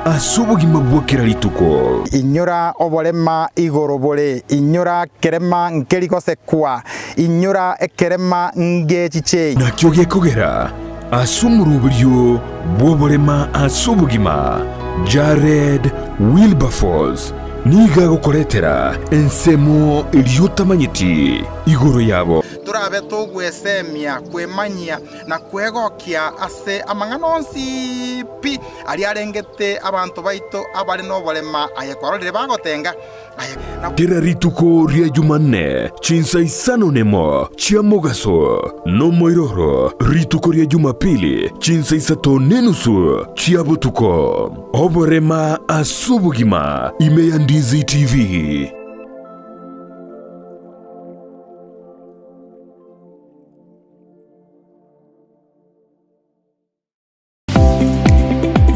ase obogima bwa kera rituko. Inyora oborema igoro bore, inyora kerema nkeri gosekwa, inyora ekerema ngechiche. Nakio gekogera ase omoroberio bw'oborema ase obogima, Jared Wilberforce nigo agokoretera ensemo eria otamanyeti igoro yabo. Torabe togwesemia, kwemanyia, na kwegokia ase amang'ana onsi pi aria arengete abanto baito abare noborema, aye kwarorire bagotenga, aye na. Kera rituko ria Jumanne chinsa isano nemo chia mogaso, nomoiroro rituko ria Jumapili chinsa isato nenusu chia botuko. Oborema ase obogima ime ya Ndizi TV.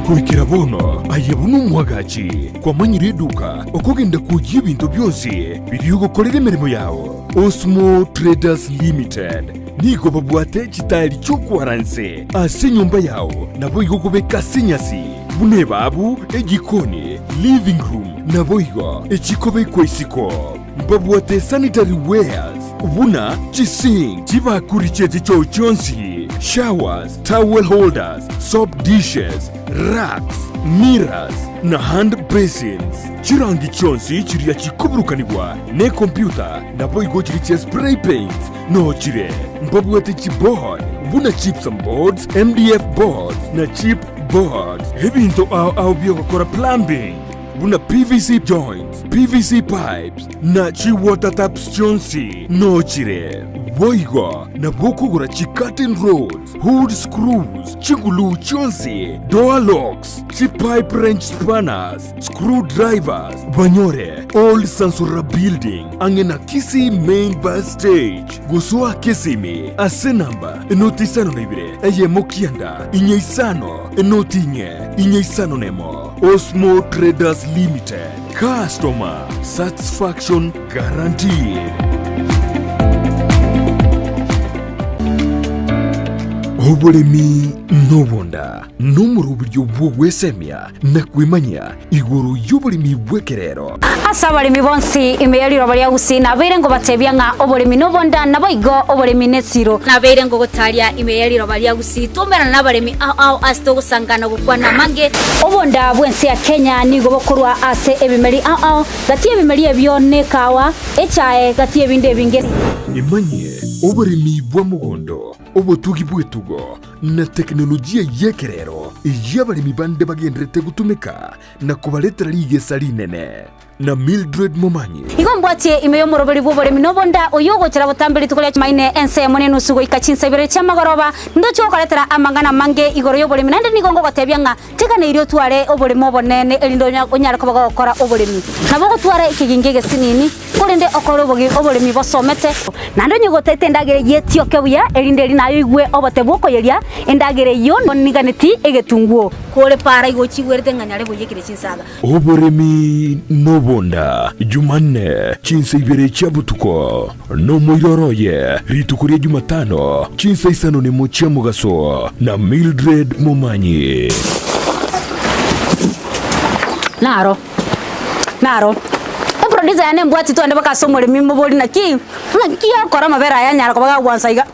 Goikera bono aye buna omwagachi kwamanyire eduka okogenda kwoyia ebinto bionsi biria ogokorera emeremo yao. Osmo Traders Limited nigo babwate chitairi chi'okwara nse ase enyomba yao naboigo okobeka ase enyasi buna ebabu, ejikoni, living room naboigo echikobekwa isiko. Mbabwate sanitary wares buna chisink, chibakuri chie chichoo chionsi, showers, towel holders, soap dishes, racks, mirrors, na hand basins. Chirangi chionsi chiria chikoburukanigwa nekompyuta naboigo chiria chia spray paints noo chire. Mbabwate chiboard buna gypsum boards, MDF boards na chip boards. Ebinto ao ao biogokora plumbing. buna PVC joints, PVC pipes, na chi water taps chionsi nochire. Boigo nabo okogora chi curtain rods, hood screws, chiguluu chionsi, door locks, chi pipe wrench spanners, screw drivers, banyore Old Sansora Building ang'e na Kisii Main Bus Stage. Gosoa Kisimi ase namba enoti isano na ibere eyemo kianda inye isano enoti inye inye isano nemo. Osmo Traders Limited, Customer Satisfaction Guaranteed. Oboremi nobonda nomoroberio bw'ogwesemia na kwemanyia igoro y'oboremi bw'ekerero. Ase abaremi bonsi ime ye riroba ria Gusii nabeire ngobatebia ng'a oboremi nobonda, naboigo oboremi nesiro. Nabeire ngogotaria ime ye riroba ria Gusii twaumerana nabaremi ao ao ase togosangana gokwana amange. Obonda bw'ense ya Kenya nigo bokorwa ase ebimeri ao ao, gati y'ebimeri ebio nekawa, echae, gati y'ebinde ebinge. Emanyie oboremi bwa mogondo, obotugi bw'etugo, na teknolojia y'ekerero eyio abaremi bande bagendererete gotumeka na kobaretera rigesa rinene. Na Mildred Momanyi. Igo mbwatie ime y'omoroberi bw'oboremi nobonda, oyio ogochera botambe rituko ria Chumaine ensemo nenusu goika chinsa ibere chi'amagoroba, ndoche gokoretera amang'ana amange igoro y'oboremi, naende nigo ngogotebia ng'a teganeirie otware oboremo obonene erinde onyare koba gogokora oboremi. Nabo ogotwara ekegingi egesinini, korende okore oboremi bosomete. Naende onye gotaete endagera eyio etioke buya, erinde eri naye oigwe obote bw'okoyeria endagera eyio oniganeti egetunguo. Kore para igo ochigwerete ng'a nyare boyekire chinsaga. Oboremi nobonda, Jumanne, chinsa ibere chia botuko, nomoiroro oye, rituko ria Jumatano, chinsa isano nemo chia mogaso, na Mildred Momanyi. Naro, naro. Eproducer yane embwati twende mpaka ase omoremi mobori naki, naki akora amabere aya anyara koba gagwansa iga.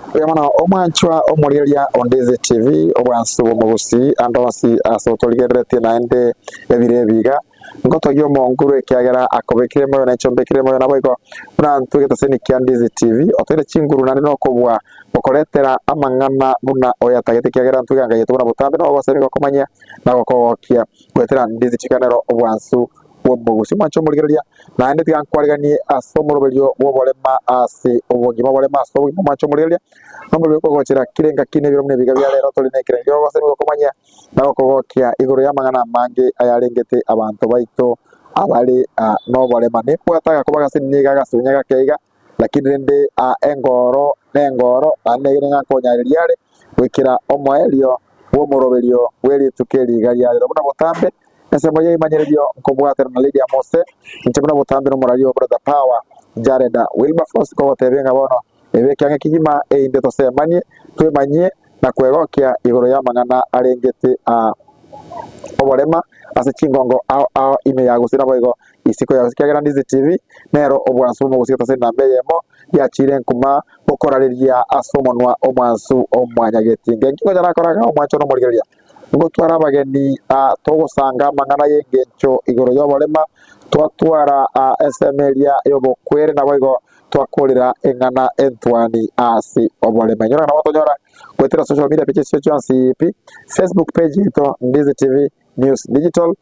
Mbuya mono omwanchwa omorigereria o Ndizi TV, obwansu bw'omogusii ande onsi ase otorigereretie naende ebiro ebi iga, Ngotogie omonguru ekiagera akobekire moyo na inche ombekire moyo naboigo buna ntwe egetaseni kia Ndizi TV otoire chinguru naende nokobua gokoretera amang'ana buna oyatagete ekiagera ntwe eganga yaito buna botambe na ogosemi gokomanyia na gokogokia goetera Ndizi TV nero obwansu bw'omogusi mwanche omorigereria naende tiga nkwariganie ase omoroberio bw'oborema ase obogima oborema ase obogima mwanche omorigereria nomoroberio okogochera kera engaki na ebiro buna ebiga bia rero tore na ekerengo ki'ogosemi gokomanyia na gokogokia igoro y'amang'ana amange ayarengete abanto baito abare noborema. Nimbwate agakoba gase nigo agasunya gake iga. Lakini rende engoro nengoro, naende negene ng'a nkonyareria are goikera omoerio bw'omoroberio bwe rituko eri iga riarero buna botambe. Ensemo y'eimanyererio nkobwatana na Lydia Mose, inche buna botambe nomoraria o Brother Power, Jared Wilberforce, nkogotebia ng'a bono ebe ekiang'e kegima erinde tosemanie, twemanyie na kwegokia igoro y'amang'ana arengete a oborema ase chingongo ao ao ime ya Gusii naboigo isiko ya Gusii ekiagera Ndizi TV nero obwansu bw'omogusii ase enamba eyemo riachire nkuma gokorareria ase omonwa omwansu omwanyagetinga. Enki ngocha nakora iga omwancho nomorigereria? Ngotwara abageni togosanga amang'ana y'engencho igoro y'oborema, twatwara ensemo eria y'obokwere naboigo twakorera eng'ana entwani ase oborema. Inyora nabo tonyora goetera social media pages chiaito chionsi pi, Facebook page yaito Ndizi TV News Digital,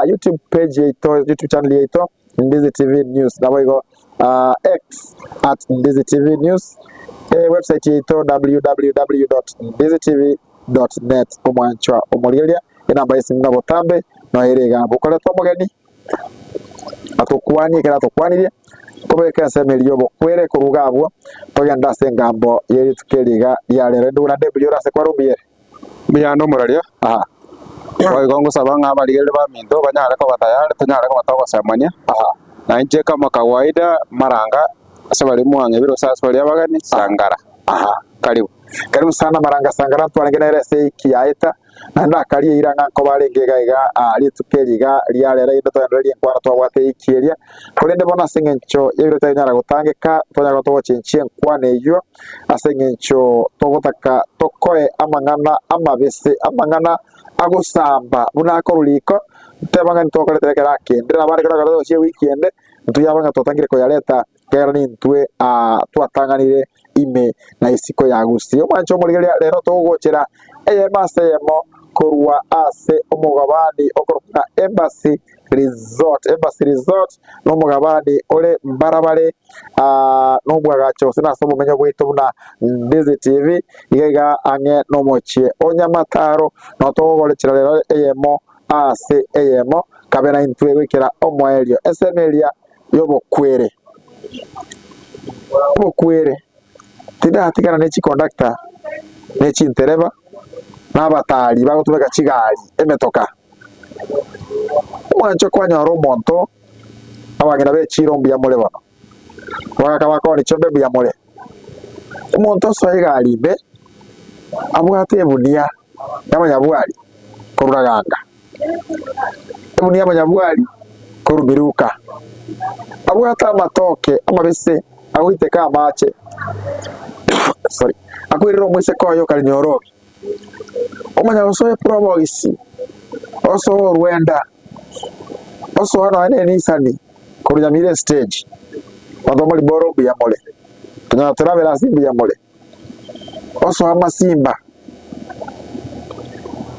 YouTube page yaito, YouTube channel yaito Ndizi TV News, naboigo X at Ndizi TV News, website yaito www.ndizitv.net. Omwanchwa omorigereria, enamba y'esimu na botambe noyo ere iga. Bokoretwa omogeni atokwanie ekero atokwanirie, tobeke ensemo eria y'obokwere korwa iga abwo, togende ase engambo ye rituko eri iga ria rero. Rende buna David ore ase kware omuya ere. Mbuya ande omoraria, Aha. Boigo ngosaba ng'a abarigereria baminto banyare koba tayari tonyare koba togosemania, Aha. na inche kama kawaida maranga ase baria mwang'ebire gose ase baria abageni, sangara. Aha. Karibu. Karibu sana Maranga Sangara ntwarenge nere ase eiki yaeta, naende akaria eira ng'a nkoba arenge iga iga aa rituko eri iga ria rero erinde togendererie enkwana twabwate eiki eria. Korende bono ase eng'encho y'ebiro tonyara gotangeka, twanyara koba togochenchia enkwana eyio ase eng'encho togotaka tokoe amang'ana amabese, amang'ana agosamba buna akorwa riko, nteba ng'a ntokoretera ekero akendire, nabo ekero akorete gochia ewiki ende, intwe yaba ng'a twatangire koyareta ekiagera nintwe aa twatang'anire ime na isiko ya Gusii. Omwancho omorigereria rero togogochera eyemo ase eyemo korwa ase omogabani okorokwa ng'a Embassy Resort. Embassy Resort nomogabani ore mbarabare aa nobwagacho gose nase obomenyo bwaito buna Ndizi TV iga iga ang'e nomochie o Nyamataro noo togogorechera rero eyemo ase eyemo kabe naintwe goikera omoerio ensemo eria y'obokwere. Obokwere, tindatigana ne chikondakta, ne chintereba, na abatari bagotumeka chigari, emetoka. Omwancho kwanyora omonto, abang'ina be chiiro mbuya more bono, abagaka bakoonia chiombe mbuya more. Omonto osoa egari ime, abwate ebunia y'amanyabwari korwa Raganga, ebunia y'amanyabwari korwa Miruka, abwate amatoke amabese agoiteka amache sorry, akoirera omoiseke oye okare Nyorobi, omanya gosoa eprobogisi, osoa orwenda, osoa nonya ne enisani korwa Nyamira estage, abanto bamori boro mbuya more, tonyara torabere ase mbuya more. Osoa amasimba,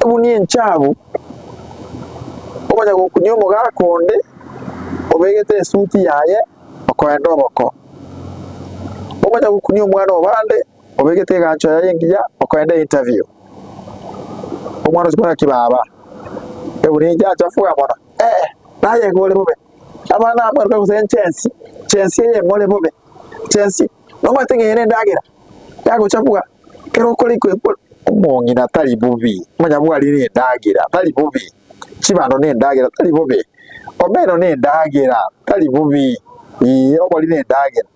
egunia enchabu, omanya gokunia omogaka onde obegete esuti yaye okoenda oboko, omanya gokunia omwana obande obegete eganchwa yaye engiya okoenda einterview. Omwana ochia kobora ng'aki baba, egunia enche yachafuga mono, eh naye iga ore bobe, abana aba mwarokire gose enchensi, chensi eye more bobe, chensi. Nomanyete ng'a eye nendagera yagochabuga, ekero okora iko omong'ina tari bobe, omonyabwari nendagera tari bobe, chibando nendagera tari bobe, omeno nendagera tari bobe, ee obori nendagera.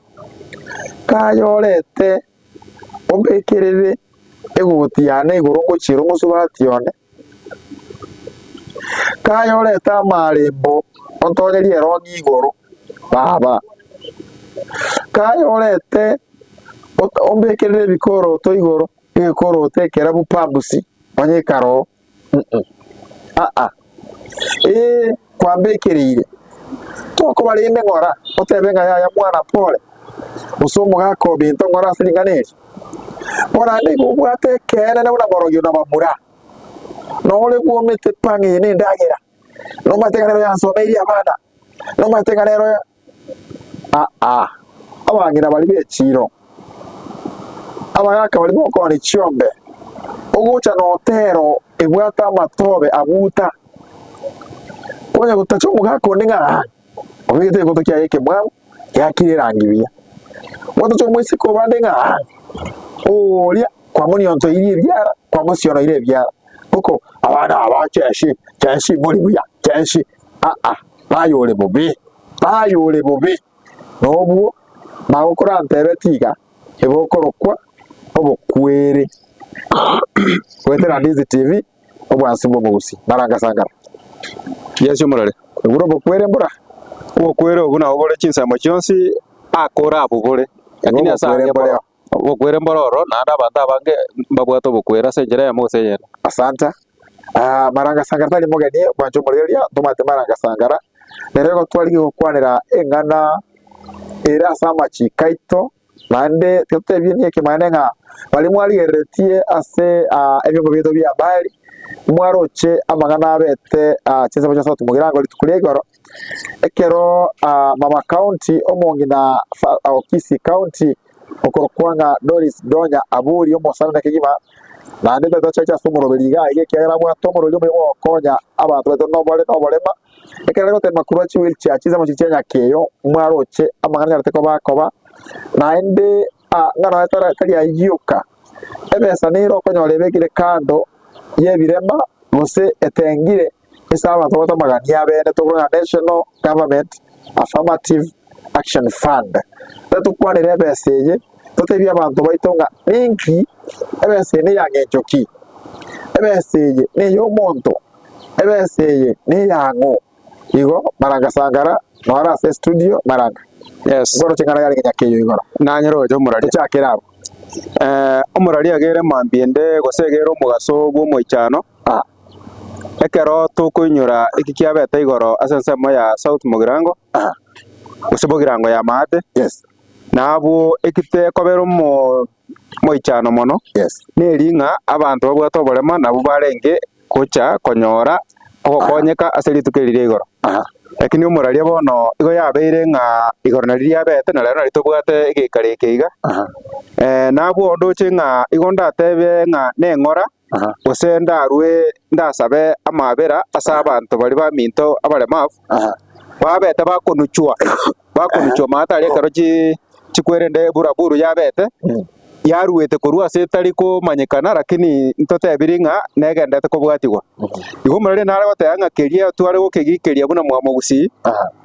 Kayorete ombekerere egoti yane igoro ngochiere omosubati one, Kayorete amarembo ontonyerie erong'i igoro, baba. Kayorete ombekerere ebikoroto igoro, egekoroto ekerabu pambusi, onye ekaroo, aa. Ee, kwambekereire. Tokoba rende ng'ora, otebe ng'a yaya mwana pole, gose omogaka ominto ng'ora ase ring'ana eri. Bono naende igo obwate ekeene buna morogio na bamura. Nore bwomete pang'a eye nendagera, nomanyete ng'a nero yansomeirie abana, nomanyete ng'a nero aa. Abang'ina baria b'echiiro, abagaka baria b'okooni chiombe, ogocha notero ebwate amatobe abuta, konya gotacha omogaka onde ng'a aa, obegete egekoto kiaye ekemwamu, geakire erangi buya. Gwatocha omoiseke obande ng'a aa, oria kwamoniontoirie ebiara, kwamosionoire ebiara. Boko abana aba cheshi, cheshi mori buya, cheshi aa, naye ore bobe, naye ore bobe. Nobwo magokorantebeti iga, ebokorokwa obokwere. Goetera Ndizi TV, obwansu bw'omogusii. Maranga Sangara. Yesu omorore. Ebura obokwere mbora. Obokwere obwo nabo bore chinsemo chionsi akore abobore, lakini ase Obokwere aange mbore mboro obokwere mboro ororo naende abanto abange mbabwate obokwere ase enchera eyemo gose eyende. Asante. Ah, Maranga Sangara tari mogeni bwancha omorigereria, ntomanyete Maranga Sangara. Nere igo twarigia gokwanera eng'ana ere ase amachiko aito, naende totebie nekemanene ng'a baria mwarigereretie ase ah, ebiombe biaito bia habari, mwaroche amang'ana abete ah, chinsemo chia South Mugirango rituko ria igoro, ekero ah, mama county omong'ina fa- o Kisii county okorokwa ng'a Doris Donya aborie omosani kegima, naende tatocheche ase omoroberi iga iga ekiagera abwate omorori omuya bw'ogokonya abanto baito nobare noborema, Ekero agotema korwa chiwheelchair chinsemo chiria chia nyakeyo, mwaroche amang'ana anyarete koba akoba, naende ah, ng'a nonya tara tari ayio yoka, ebesa nere okonyora ebekire kando y'ebirema gose etengire ase abanto babwate amagani abene tokorwa ng'a National Government Affirmative Action Fund. Ekero tokwanera ebesa eye, totebie abanto baito ng'a ninki ebesa eye neyang'encho ki? Ebesa eye neya omonto. Ebesa eye neyang'o? Igo Maranga Sankara noro ase estudio Maranga. Yes. Nkoroche ng'ana yarenge nyakeyo igoro. Nanyare gocha omoraria. Tochakere abwo. Eh, omoraria agere mambia ende gose egere omogaso bw'omoichano, Ah. ekero tokoinyora eki kiabete igoro ase ensemo ya South Mugirango, Ah. gose Bogirango ya Maate, Yes. na abwo eki tekobera omo omoichano mono, Yes. neri ng'a abanto babwate oborema nabwo barenge gocha konyora ogokonyeka ase rituko eri ria igoro. Lakini omoraria bono igo yabeire ng'a igoro nario riabete na rero nario tobwate egeikaro eke iga. Na abwo ndoche ng'a igo ndatebe ng'a neng'ora gose ndarue ndasabe amabera ase abanto baria baminto abaremafu, babete bakonuchwa bakonuchwa maate aria ekero chi chikwerende buraburu yabete. Yaruete korwa ase etari komanyekana, lakini ntotebiri ng'a negenderete kobwatigwa. Igo omorweri nare goteba ng'a keria tware gokegikeria buna mwamogusii,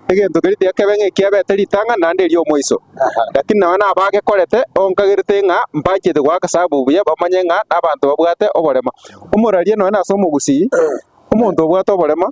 egento keria tiga kebe ng'a ekiabete ritang'ani naende erio omoiso. Lakini nonye nabagekorete, onkagerete ng'a mbachete goaka sabu buya bamanye ng'a nabanto babwate oborema. Omoraria nonye nase omogusii, omonto obwate oborema,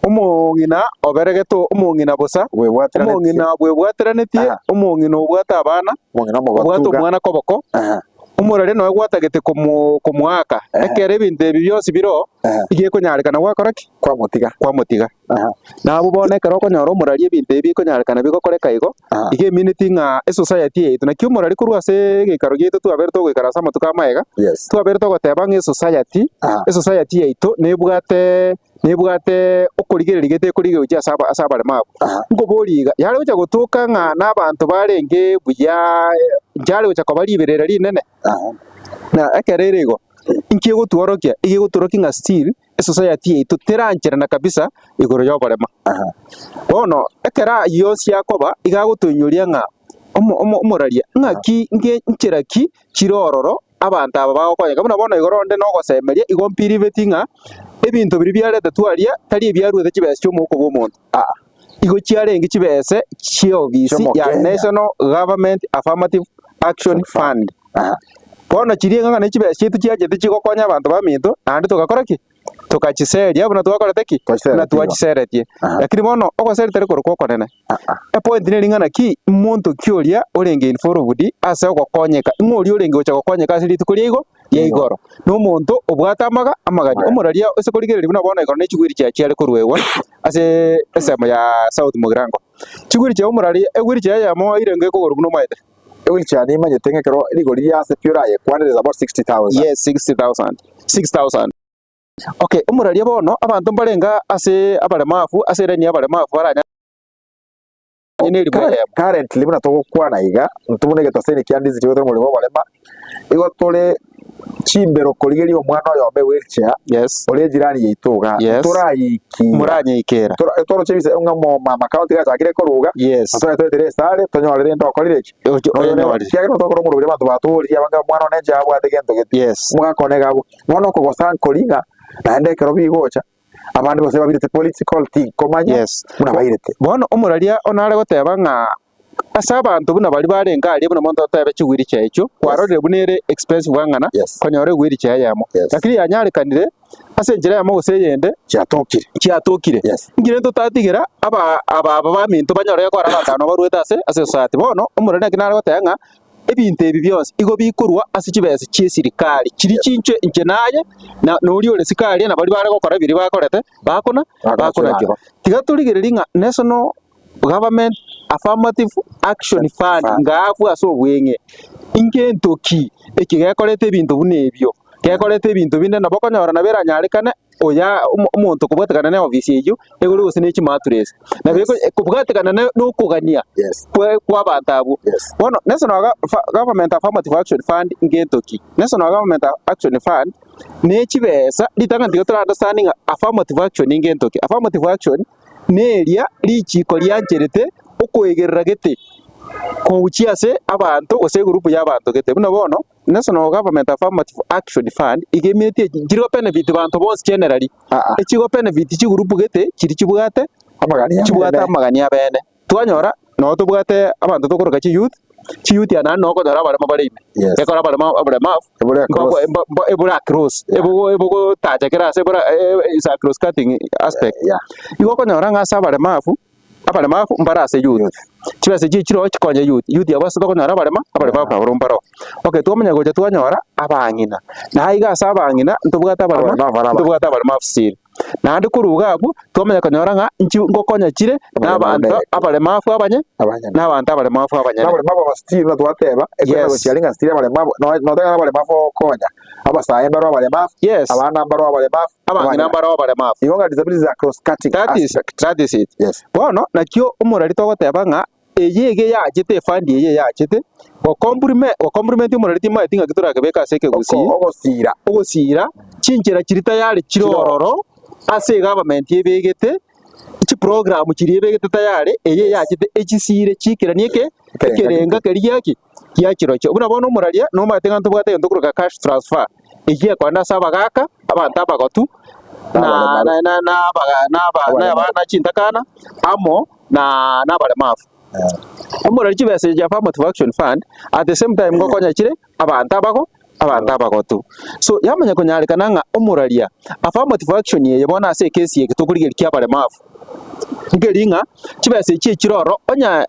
Omong'ina oberegete omong'ina bosa, Bwebwateranetie. omong'ina bwebwateranetie, Aha. omong'ina obwate abana, Omong'ina omogotu obwate iga. omwana koboko, Aha. omorwaire noe gwatagete komo komoaka, Aha. ekero ebinto ebi bionsi bire oo, Aha. iga ekonyarekana gwakora ki? Kwamotiga. Kwamotiga. Aha. Na abwo bono ekero okonyora omorwaria ebinto ebi bikonyarekana bigokoreka igo, Aha. iga emineti ng'a esociety yaito, naki omorwaria korwa ase egeikaro giaito twabeire togoikara ase amatuko amaega, Yes. twabeire togoteba ng'a esociety, Aha. esociety yaito nebwate nebwate okorigereria gete ekorigereria gochia ase aba ase abaremabu. Aha. Nkoboria iga, yare gocha gotoka ng'a na abanto barenge buya nchare gocha koba riberera rinene? Aha. Na ekero ere igo, inki egotworokia? Iga egotworokia ng'a still esociety yaito terancherana kabisa igoro ya oborema. Aha. Bono ekero ayio onsi akoba, iga agotoinyoria ng'a omo omo omoraria ng'aki nge nchera ki chire ororo abanto aba bagokonyeka. Buna bono igoro onde nogosemeria, igo mpiribeti ng'a ebinto biria biaretetwe aria tari ebiaruete chibesa chi'omouko bw'omonto. Aa. Igo chiarenge chibese chi'ofisi ya Chi'omokenya. National Government Affirmative Action Fund. Aha. Bono chiria ng'a ne chibesa chiaito chiachete chigokonya abanto baminto, naende togakora ki? Tokachiseria buna twakorete ki? Buna Twachiseretie igo. twachiseretie. Aha. Lakini bono ogoseria tari korokwa okonene. Aa. Epoint neri ng'a naki monto ki oria orenge involved ase ogokonyeka, ng'a oria orenge gocha gokonyeka ase rituko ria igo ria igoro, na omonto obwate amaga amagani. Omoraria ase korigereria buna bono igoro ne chigwiri chiaye chiare koruegwa ase ensemo ya South Mugirango. Chigwiri chia omoraria, egwiri chiaye eyemo irenge ekogorwa buna omaete. Egwiri chiaye nimanyete ng'a ekero rigori ria ase pi orayekwanere is about 60,000. Yes, 60,000, 6,000. Okay, omoraria bono, abanto mbarenge ase abaremafu, ase eraini y'abaremafu baranyare ne eribu eyemo. Currently buna togokwana iga, intwe buna egetaseni kia Ndizi tigo tore omoremo oborema, igo tore Chimbero korigeria omwana oyomo ewheelchair Yes. ore ejirani yaito iga Yes. torayeikira Moranyeikera. Tora- toroche ebise ng'a omomama county gachakire koruga Yes. na tware esare tonyore rende okorire ki Ocho- Noyo ne- oyenyorire. kiagera tokora omoroberi abanto batoririe abange omwana one inche abwate gento gete Yes. omogaka one iga abwo bono okogosa nkori ng'a naende ekero bigocha abande gose babirete political tinkomanya Yes. buna bairete. Bono omoraria onare goteba ng'a ase abanto buna baria barenge aria buna monto otebe chiwheelchair echio, kwarorire buna ere expensive ang'ana Yes. konyora ewheelchair eyemo. Yes. Lakini yanyarekanire ase enchera eyemo gose eyende Chiatokire. chiatokire. Yes. Inki rende totatigira aba aba aba baminto banyore gekora abanto aba nabo barwete ase ase esociety. Bono omoreri naki nare goteba ng'a ebinto ebi bionsi igo bikorwa ase chibesa chi'esirikari chiria chinche inche naye, na noria ore siko aria na baria bare gokora biria bakorete, bakona bakonachwa. Tiga torigererie ng'a National Government Affirmative Action Fund ng'abwo ase obweng'e, ingento ki eki gekorete ebinto buna ebio, gekorete ebinto binde nabo okonyora nabo eranyarekane oya omo- omonto kobwatekana na eofisi eyio, egore gose ne chimaturesi. Nabo eko kobwatekana na na okogania Yes. kwa kwa abanto abwo. Yes. Bono National Ga- Fa- Government Affirmative Action Fund ngento ki? National Government Action Fund ne chibesa, ritang'ani tiga tora understand ng'a affirmative action ngento ki? Affirmative action neria richiko riancherete okoegerera gete kogochia ase abanto gose egroup ya abanto gete. Buna bono National Government Affirmative Action Fund iga emetie nchiri go benefit banto bonsi generally, Aa. echigo benefit chigroup gete chiria chibwate Amagani chibwate abene. amagani abene. Twanyora nabo tobwate abanto tokoroka chiyouth, chiyouth aya naende nabo okonyora abarema bare ime, Yes. ekero abarema abaremavu Ebore across. mbakwa mba mba ebore across, Yeah. ebogo ebogotacha kera ase ebora is a cross cutting aspect. Yeah. Igo okonyora ng'a ase abaremavu, abaremavu mbare ase youth, chibesa echi chiroo chikonye youth, youth abwo ase tokonyora abarema abaremavu nabarobwo mbaroo. Okay twamanya gocha twanyora abang'ina, na aiga ase abang'ina ntobwate abarema Abaremavu bare ntobwate abaremavu still. Naende korwa iga abwo twamanya konyora ng'a inchi ngokonya chire na abanto abaremafu abanye Abanyene. na abanto abaremafu abanyene. Nabaremafu aba still buna twateba, ekwenda Yes. gochia aria ng'a still abaremafu, no- noteba ng'a abaremafu ogokonya, abasae mbaro abaremafu, Yes. abana mbaro abaremafu, Abang'ina mbaro abaremafu. Igo ng'a disabilities are cross cutting That is, aspect. that is it. Yes. Bono nakio omorari togoteba ng'a eye iga eyachete efund eye eyachete gokomplime gocomplement omorari timaeti ng'aki torakebeke ase ekegusii. Oko- Ogosira. Ogosira chinchera chiria tayari chire Chire ororo ase egovernment ebegete, chiprogram chiria ebegete tayari, eye eyachete echisire chikeranie eke Ekerenga ekerenga keria giaki giachirochio. Buna bono omoraria nomanyete ng'a ntobwate egento korwa cash transfer, eyio ekoenda ase abagaka, abanto abagotu, na Nabaremare. na na na abaga na aba na Abaremare. abana chintakana, amo na nabaremavu. Omorari chibesa echi chia Affirmative Action Fund, at the same time ngokonya chire abanto abago abanto abagotu. So yamanya konyarekana ng'a omoraria affirmative action eye bono ase ekesi eke tokorigereria kia abaremavu, nkeri ng'a chibesa echi echire ororo onya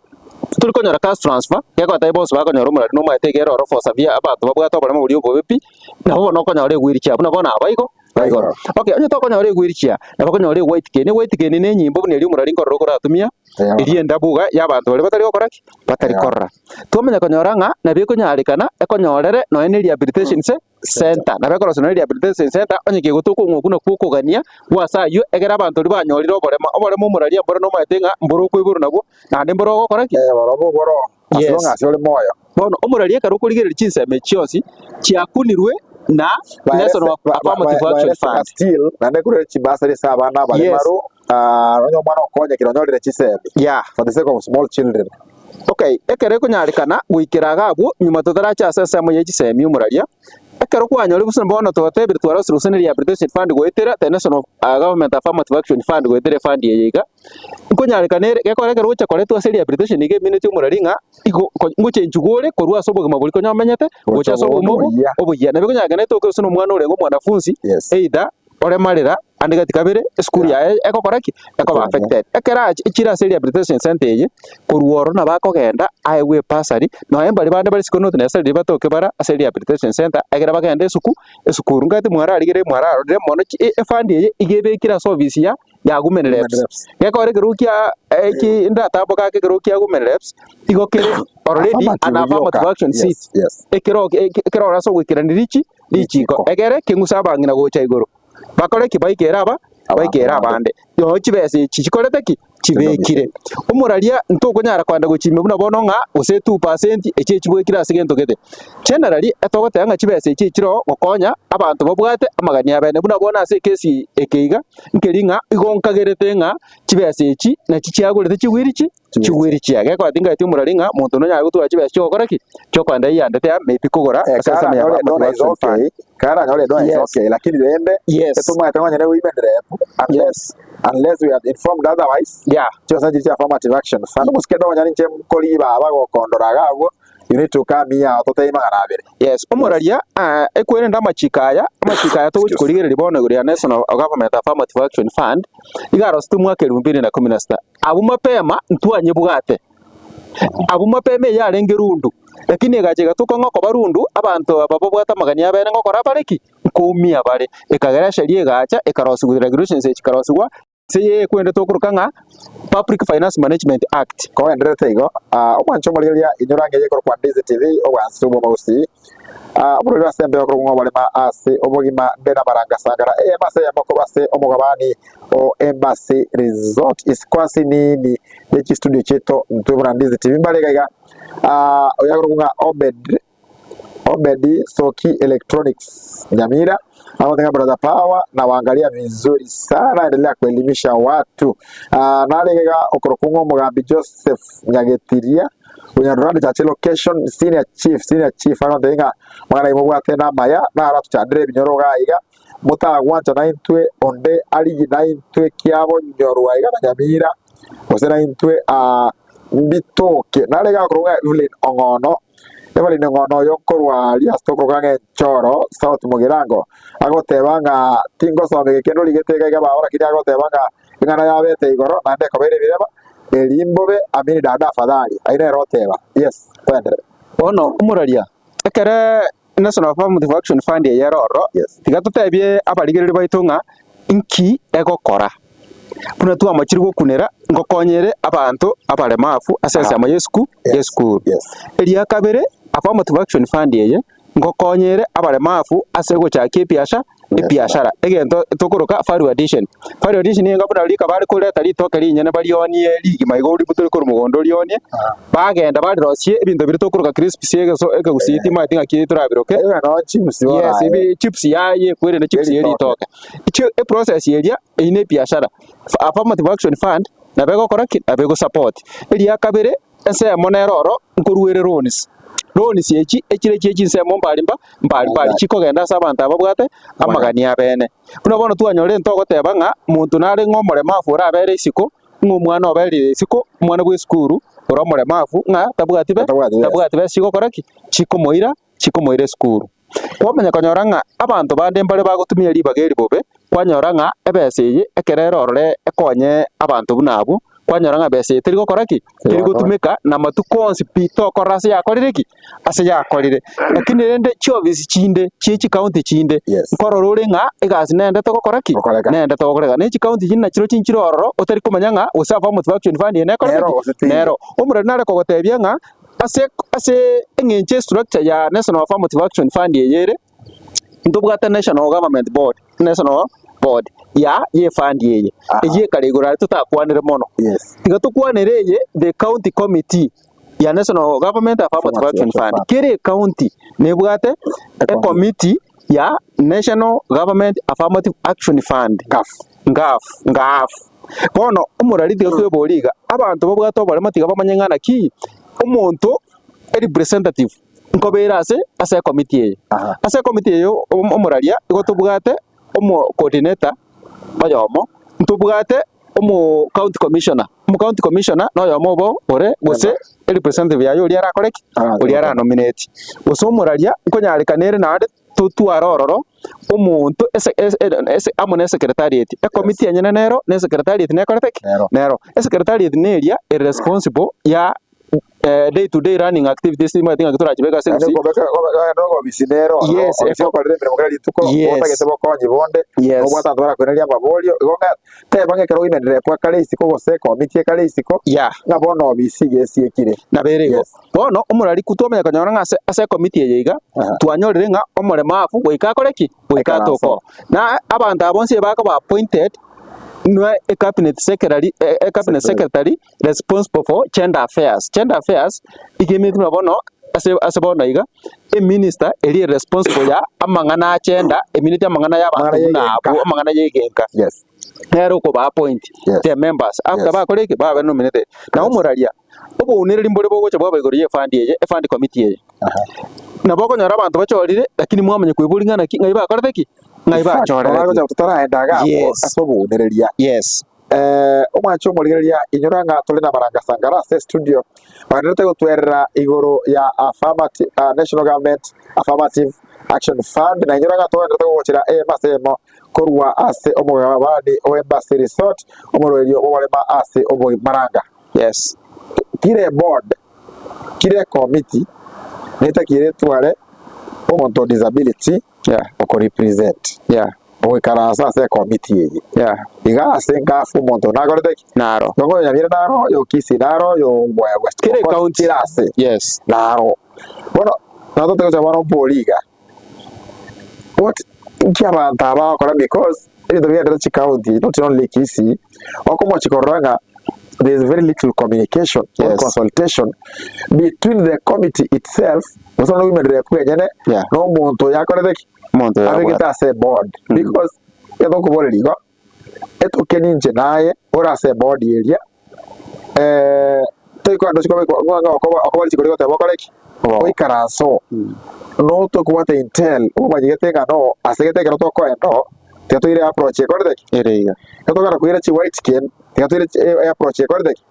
tori konyora cash transfer, gekogera bonsi bakonyora omorari nomaete iga ere ororo for severe abanto babwate oboremo boria obobe pi, nabo bono okonyora ewheelchair buna bono aba igo. Baigoro. Okay, onye tokonyora egwirichia, nabo okonyora egwhite cane. Egwhite cane ne enyimbo buna eria omorari nkorora okoratumia, eria endabu iga ya abanto baria batari gokora ki? Batari korora. Twamanya konyora ng'a nabo ekonyarekana, ekonyorere nonya ne rehabilitation ce center. Nabo ekorosia nonya rehabilitation center, onye kegotoka okong'u okwo nakwo okogania gwa ase aywo, ekero abanto baria banyorire oborema. Oborema omorari mbore nomanyete ng'a mbore okoiborwa nabwo, naende mbore ogokora ki? Barobwo oboro. As Yes. long as ore moyo. Bono omorari ekero okorigereria chinsemo echi chionsi chiakunirwe na National Affirmative Action Fund. Still, naende korwa chibasari ase abana abare Yes. maru, ah, onye omwana okonyekire onyorire chisemi Yeah. for the sake of small children. Okay, ekero ekonyarekana goikera iga abwo nyuma totarache ase ensemo ye chisemi omoraria, ekero kwanyorire gose bono twatebire twarosire gose ne rehabilitation fund goetera the National ah, Government Affirmative Action Fund goetera efund eye iga, Nkonyarekana ere, gekogera ekero ogocha koretwa ase rehabilitation iga emineti omorari ng'a igo ko ngochenchigwa ore korwa ase obogima boria konya omenyete, gocha ase obogima obo obuya. obuya. Nabo ekonyarekana etoke gose na omwana orenge omwanafunzi, Yes. either oremarera ande gati kabere, esukuru Yeah. yaye egokora ki? Ekoba Ekoba, affected. Ekero achi echire ase rehabilitation center eye, korwa ororo nabo akogenda aegwe ebursary, nonya mbaria bande bare isiko not necessarily batoke bara ase rehabilitation center, ekero bagende esuku esukuru. Nkaete mwararigereria mwararorire mono chi efund eye iga ebekire ase ofisi ya ya women Women reps. reps. Gekogera ekerogo kia eki ndatamboka ake ekerogo kia women reps, igo kere already Affirmative an affirmative yoka. action seat. Yes, yes. Ekero ekero ore ase ogoikerania richi richiko Richiko. egere keng'use abang'ina gocha igoro. Bakore ki? Baikere aba baikere Abanto abande. Noo chibesa echi chikorete ki? Chibekire. Omoraria ntokonyara kogenda gochimia buna bono ng'a gose 2% echi echibwekire ase gento gete. Generally etogoteba ng'a chibesa echi echire gokonya abanto babwate amagani abene. Buna bono ase ekesi eke iga, nkeri ng'a igo nkagerete ng'a chibesa echi nachi chiagorete chigwiri chi chigwiri chia. Gekoba tingaeti omorari ng'a monto nonyare gotwara chibesa chiogokora ki? Chiokogenda eyandete ya maybe kogora Eh, ase ensemo ya kara anyore Affirmative is Action Fund. okay kara anyore no is Yes. okay lakini rende Yes. etomanyete ng'a onye ne women rep unless Yes. unless we are informed otherwise Yeah. chibesa chiri chia affirmative action fund omosike nonya ninche nkori baba gokondora iga abwo you need to come here ototebie magana abere. Yes, omoraria ah, ekwerende amachiko aya, amachiko aya togochi korigereria bono igoro ya National Government Affirmative Action Fund, iga arosete omwaka elfu mbili na kumi na sita. Abwo mapema ntwanyebwate, abwo mapema eyio yarenge rundu, lakini egacha egatuka ng'a okoba rundu, abanto aba babwate amagani abene ngokora bare ki? Nkoumia bare. Ekagera esheria egacha ekarosiwa regulations echi chikarosigwa, Ase eye ekwende tokoroka ng'a Public Finance Management Act. Kogendererete igo, omwancho omorigereria inyora ng'eye ekorokwa Ndizi TV, obwansu bw'omogusii, oborwaire ase embeo okorokwa ng'a oborema ase obogima nde namarangasangara eyemo ase eyemo korwa ase omogabani o Embassy Resort isiko ase nini ye chistudio chiaito intwe buna Ndizi TV mbare iga iga, oyo akorokwa ng'a Obed Obedi Soki Electronics Nyamira agoteba Brother Power na wangalia vizuri sana, endelea kuelimisha watu. Uh, naregega okorokwa ng'a omogambi Joseph Nyagetiria Bunyarurandi Church Location Senior Chief Senior Chief agoteba ng'a mang'ana aye mobwate namaya naratuchandere ebinyoro iga iga motagwancha naintwe onde arigi naintwe kiabonyorwa iga na Nyamira gose naintwe uh, mbitoke narege akorokwa ng'a Evelyn Ong'ono Evelyn Ong'ono oyo nkorwa aria ase tokoroka ng'a Enchoro, South Mugirango, agoteba ng'a tingosoma eke kende origete iga iga baba lakini agoteba ng'a eng'ana yabete igoro naende ekobeire ebirema, eri mbobe amini dada afadhali. Ayio nere oteba. Yes, toenderere. Bono omoraria, ekere National Affirmative Action Fund eye ere ororo, Yes. tiga totebie abarigereria baito ng'a inki egokora. Buna twamachire gokunera, ngokonyere abanto abaremafu ase ensemo y'esuku Yes. y'esukuru. Yes. Eria kabere, Affirmative Action Fund eye, ngokonyere abaremafu ase gochakia ebiasha ebiashara, egento tokoroka value addition. Value addition nigo buna rika bare koreta ritoke rinyene barionie rigima igo oributore korwa mogondo orionie, bagenda barirosie ebinto biria tokoroka crisps egeso ekegusii timanyeti ng'aki torabiroke. Ebe no chips bono Yes, aye. ebi chips yaye ekwerende chips ya Yeritoke. ritoke. Echi eprocess eria eyio ne ebiashara. Affirmative Action Fund nabo egokora ki? Nabo egosupport. Eria kabere, ensemo nere oro nkoruere loans. Loans echi echire chie chinsemo mbari mba mbari mbari chikogenda ase abanto aba babwate amagani abene. Buna bono twanyora ento ogoteba ng'a monto nare ng'a omoremafu orabere isiko, ng'a omwana oberire isiko, omwana bwa esukuru ore omoremafu ng'a tabwati be Tabwati besa. tabwati besa chigokora ki? Chikomoira chikomoira esukuru. Kwamanya konyora ng'a abanto bande mbare bagotumia ribaga eri bobe, kwanyora ng'a ebesa eye ekero ere orore ekonye abanto buna abwo, kwanyora ng'a ebesa eye teri gokora ki? Teri gotumeka na amatuko onsi pi tokorora ase yakorire ki? Ase yakorire. Lakini rende chiofisi chinde chie chikaunti chinde, Yes. nkorora ore ng'a egasi nende togokora ki? Gokoreka. Nende togokoreka. Ne chikaunti chinde nachirochio nchire ororo otari komanya ng'a gose Affirmative Action Fund eye nekorete Nero ki? gose teiyo. Nero. Omoreri nare kogotebia ng'a Ase ase eng'encho estructure ya National Affirmative Action Fund eye ere, ntobwate National Government Board, National Board ya ye fund eye, eyio ekare igoro aria totakwanire mono. Yes. Tiga tokwanere eye the county committee ya National Government Affirmative Action Fund. Kera ecounty nebwate ecommittee ya National Government Affirmative Action Fund, Ngaf. Ngaf, Ngaaf. Bono omorari tiga tweborie iga, abanto babwate oboremo tiga bamanye ng'a naki omonto erepresentative nkobeera ase ase ecommittee eye. Aha. Ase ecommittee eye omoraria igo tobwate omo coordinator oyomo, ntobwate omo county commissioner, omo county commissioner noyomo obo ore gose erepresentative yaye oria arakore ki? Oria ara nominate. Gose omoraria nkonyarekana ere naende totware ororo omonto ese ese ese amo ne secretariat, ecommittee enyene nero na esecretariat nekorete ki? Nero. Nero. Esecretariat neria ere responsible ya day to day running activities timanyeti ng'aki torachibeke ase Naende gusii. kobeka kobeka obisi nero ororo, Yes, obisi eko- okorire emeremo kera rituko, Yes. otagete bokonyi bonde, Yes. nobwate abanto barakoiraneria amaborio, igo ng'a teba ng'a ekero oimenire ekwa kare isiko gose ekomiti ekare isiko, Yeah. ng'a bono obisi iga esiekire. Nabo ere igo. Yes. Bono omorariku twamanya konyora ng'a ase ase ekomiti eye iga, Aha. twanyorire ng'a omoremafu goika akore ki? Goika Ekaranse. atoke oo. Na abanto aba bonsi ebakoba appointed. Nwe ecabinet secretary, ecabinet secretary responsible for gender affairs. Gender affairs iga emineti buna bono ase ase bono iga, eminister eria ere responsible ya amang'ana a gender, emineti amang'ana ya abanto Amang'ana buna ya abwo, egenka. amang'ana ya egenka. Yes. Nere okoba appoint Yes. the members after Yes. bakora eke babe nominated. Na Yes. omoraria, obounereri mbore bogocha bwaba igoro ye efund eye, efund committee eye. Nabo okonyora abanto bachorire lakini mwamanya koiboria ng'a naki ng'ai bakorete ki? Ng'ai bachoreretwe. Bagocha totaraenda iga abwo Yes. ase obounereria. Yes. Eh, omwanche omorigereria inyora ng'a tore na Maranga Sangara ase estudio bagenderete gotwerera igoro ya affirmative, ah, National Government Affirmative Action Fund na inyora ng'a togenderete gogochera eyemo ase eyemo korwa ase omogabani o Embassy Resort omoroberio bw'oborema ase obomaranga. Yes. Kire board kire ekomiti netakiire etware omonto o disability Yeah. oko represent Yeah. ogoikaransa ase ekomiti eye. Yeah. Iga ase ngafu omonto nakorete ki? Naro. Nongo oyo Nyamira naro, oyo Kisii naro, oyo West Kera Pokot, ecounty. kera ase Yes. naro. Bono nabo togocha bono mbori iga, what nki abanto aba bagokora because ebinto bigenderete chicounty not only Kisii, okomochi korora ng'a there is very little communication or Yes. consultation between the committee itself gose nonya women rep enyene Yeah. na omonto oyo akorete ki? Omonto oyo Abegete abwate. ase eboard because ekero tokoboreria igo etokeni inche naye ore ase eboard eria toikora ndoche kobekwa ng'a ng'a okoba okoba richiko rigoteba okore ki? Oikaranse oo notokobwata intel omanyegete ng'a no asegete ekero tokoenda oo tiga toire approach ekorete ki? Ere iga. Ekero tokogenda koira chi white skin tiga toire approach ekorete ki?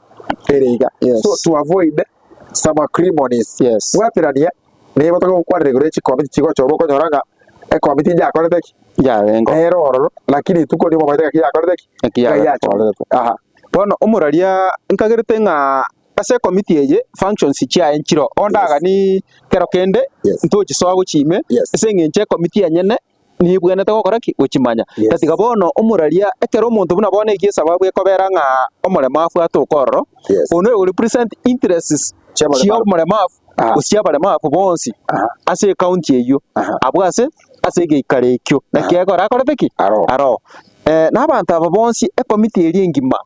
Ere iga. Yes. So to avoid some acrimonies Yes. bwaterania nigo togokwanera igoro ye chikomiti chigochorwa okonyora ng'a ekomiti njakorete ki? Yarengo. Nere ororo lakini rituko rimo omanyete ng'aki yakorete ki? Ng'aki Ng'ai yachoretwe. Aha. Bono omoraria nkagerete ng'a ase ekomiti eye functions chiaye nchiroo, onde Yes. agani kero kende Yes. ntochisoa gochia ime, Yes. ase eng'encho ekomiti enyene nibwenerete gokora ki? Gochimanya. Yes. Tatiga bono omoraria ekero omonto buna bono eki esababu ekobera ng'a omoremafu atoke ororo, Yes. oyio noyo ogorepresent interests Chiabaremafu. chia omoremafu Aha. gose chiabaremafu bonsi Aha. ase ecounty eyio, Aha. abwo ase ase egeikaro ekio. Naki ekero akorete ki? Aroo. Aroo. Na abanto aba bonsi ekomiti eria engima,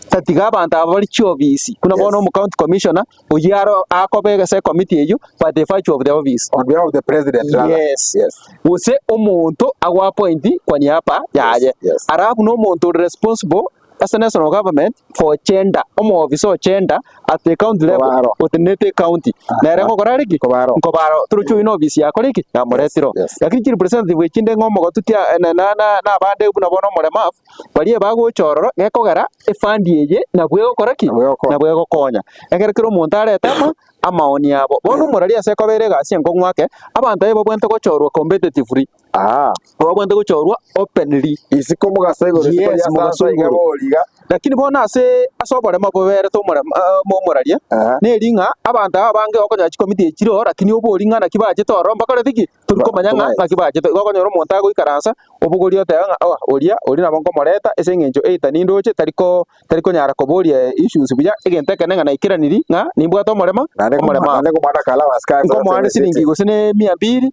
tatiga abanto aba bare chiofisi, buna Yes. bono omo county commissioner, oyio aro akoba ase ekomiti eyio by the virtue of the office. On behalf of the president rather. Yes. Yes. Gose omonto ago appoint kwa niaba yaye. Yes, yes. Alafu na omonto ore responsible ase national government for gender, omoofisa o gender at the county level Kobaro. otenenete ecounty. Nere ngokora are ki? Kobaro. Nkobaro. Torochi oyio na ofisi yakore ki? Yamoretire oo. Yes, yes. Lakini chirepresentative echi inde ng'a omogotu tia na na na abande buna bono omoremafu, baria bagocha ororo gekogera efund eye nabwo egokora ki? Nabwo egokonya. Nabwo egokonya. Ekero kera omonto arete ama amaoni abo. Bono omorari ase ekobera egasi enkong'u ake, abanto aye babwenerete gochorwa competitively, Ah, babwenerete gochorwa openly. isiko mogaso igoro, isiko Yes, ria mogaso sansa iga igoro. bori iga. Lakini bono ase ase oboremo boberete omoremo omoraria, Aha. neri ng'a abanto aba abange okonyora chikomiti echi chire oo, lakini obori ng'a naki bachete ororo mbakoreti ki? Tori komanya ng'a Tomaeti. naki bachete. Igo okonyora omonto agoikaransa, obogoria oteba ng'a oa oria oria nabo nkomoreta ase eng'encho either nindoche tari ko tari konyara koboria issues buya, egento ekene ng'a naikeraniri ng'a nimbwate omoremo Naende omoremo naende nkomoa na allowance kaye nkomoa ne siringi gose ne mia mbiri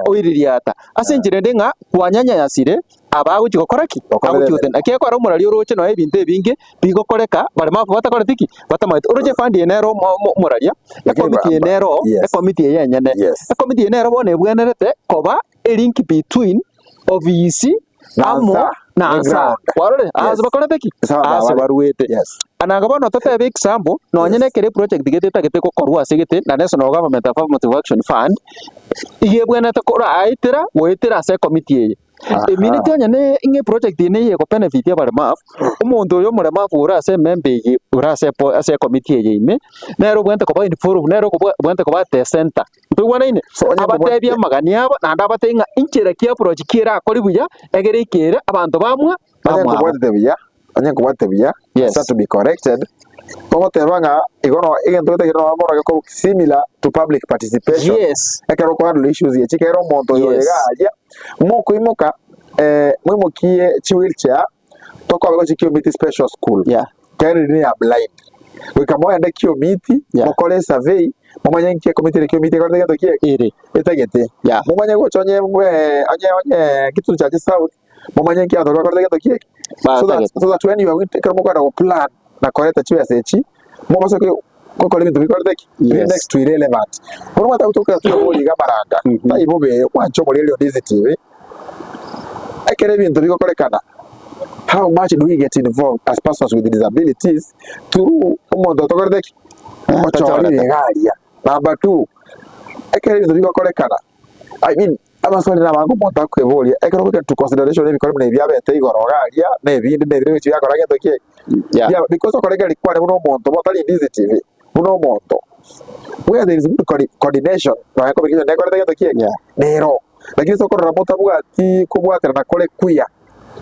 oiririata. Ase enchera ende ng'a kwanyanyasire aba agochia gokora ki? Gokorera Agochia emeremo. gotenda. Naki ekero omorari oroche nonya ebinto ebinge bigokoreka baremafu batakoreti ki? Batamanyeti. Oroche efund eye nero omo- omo- omoraria, Lakini ekomiti eye ba- nero, yes. ekomiti eye enyene. Yes. Ekomiti eye nero bono ebwenerete koba elink between ofisi Na amo nsa, na ne nsa. ground. Kwarorire? Yes. Ase bakorete ki? Ase abanto Ase abare. baruete. Yes. Ananga bono totebe example, nonye Yes. nekere eproject gete etagete gokorwa ase gete na National Government Affirmative Action Fund, iga ebwenerete koraetera goetera ase ekomiti eye. Aha. Emineti onye ne ng'a eproject eye neye ekobenefit abaremafu, omonto oyo omoremafu ore ase emember eye ore ase epo ase ekomiti eye ime, nere obwenerete koba involved, nere okobua obwenerete koba at the center. Ntoigwanaine? So onye kobua- Abatebie amagani abo, naende abatebie ng'a inchera ki approach ki erakore buya, egere ikere abanto bamwa Onye bamwabo. nkobwatete buya, onye nkobwatete buya, Yes. start to be corrected, ogoteba ng'a igo no egento gete kere nonya mono geko similar to public participation. Yes. Ekero okohandle issues echi ekero omonto oyo ore Yes. iga aria, mokoimoka moimokie chi wheelchair tokobe gochia Kiomiti special school. Yeah. Kero eri neya blind. Goika mogende Kiomiti, Yeah. mokore esurvey, momanye nki ekomiti ere Kiomiti ekorete gento ki eke Ere. etagete. Yeah. Momanye gocha onye onye onye Kitutu Chache South. Momanye nki abanto bakorete gento ki eke. So that, Batagete. so that when you are going to, ekero mokoenda go plan na koreta chibesa echi, mobase gokora ebinto bikorete ki? Bire next to irrelevant. Bono omanyete gotokera twebori iga amaranga, tai bobe, mwanche omoreri onde ase TV, ekero ebinto bigokorekana, how much do we get involved as persons with disabilities through omonto otokorete ki? Ochorire iga aria. Number two, ekero ebinto bigokorekana, I mean, amaswali namange omonto akweboria, ekero ogoika into consideration ebikore buna ebi biabete igoro iga aria, na ebinde na ebinde gochia biakora gento ki eke. Yeah. Because okorengereria kwane buna omonto bo tari ndizitibi, buna omonto, where there is good coordination, nonya communication nekorete gento ki eke? Yeah. Nero. Lakini ase okorora motabwati kobwaterana kore kuya,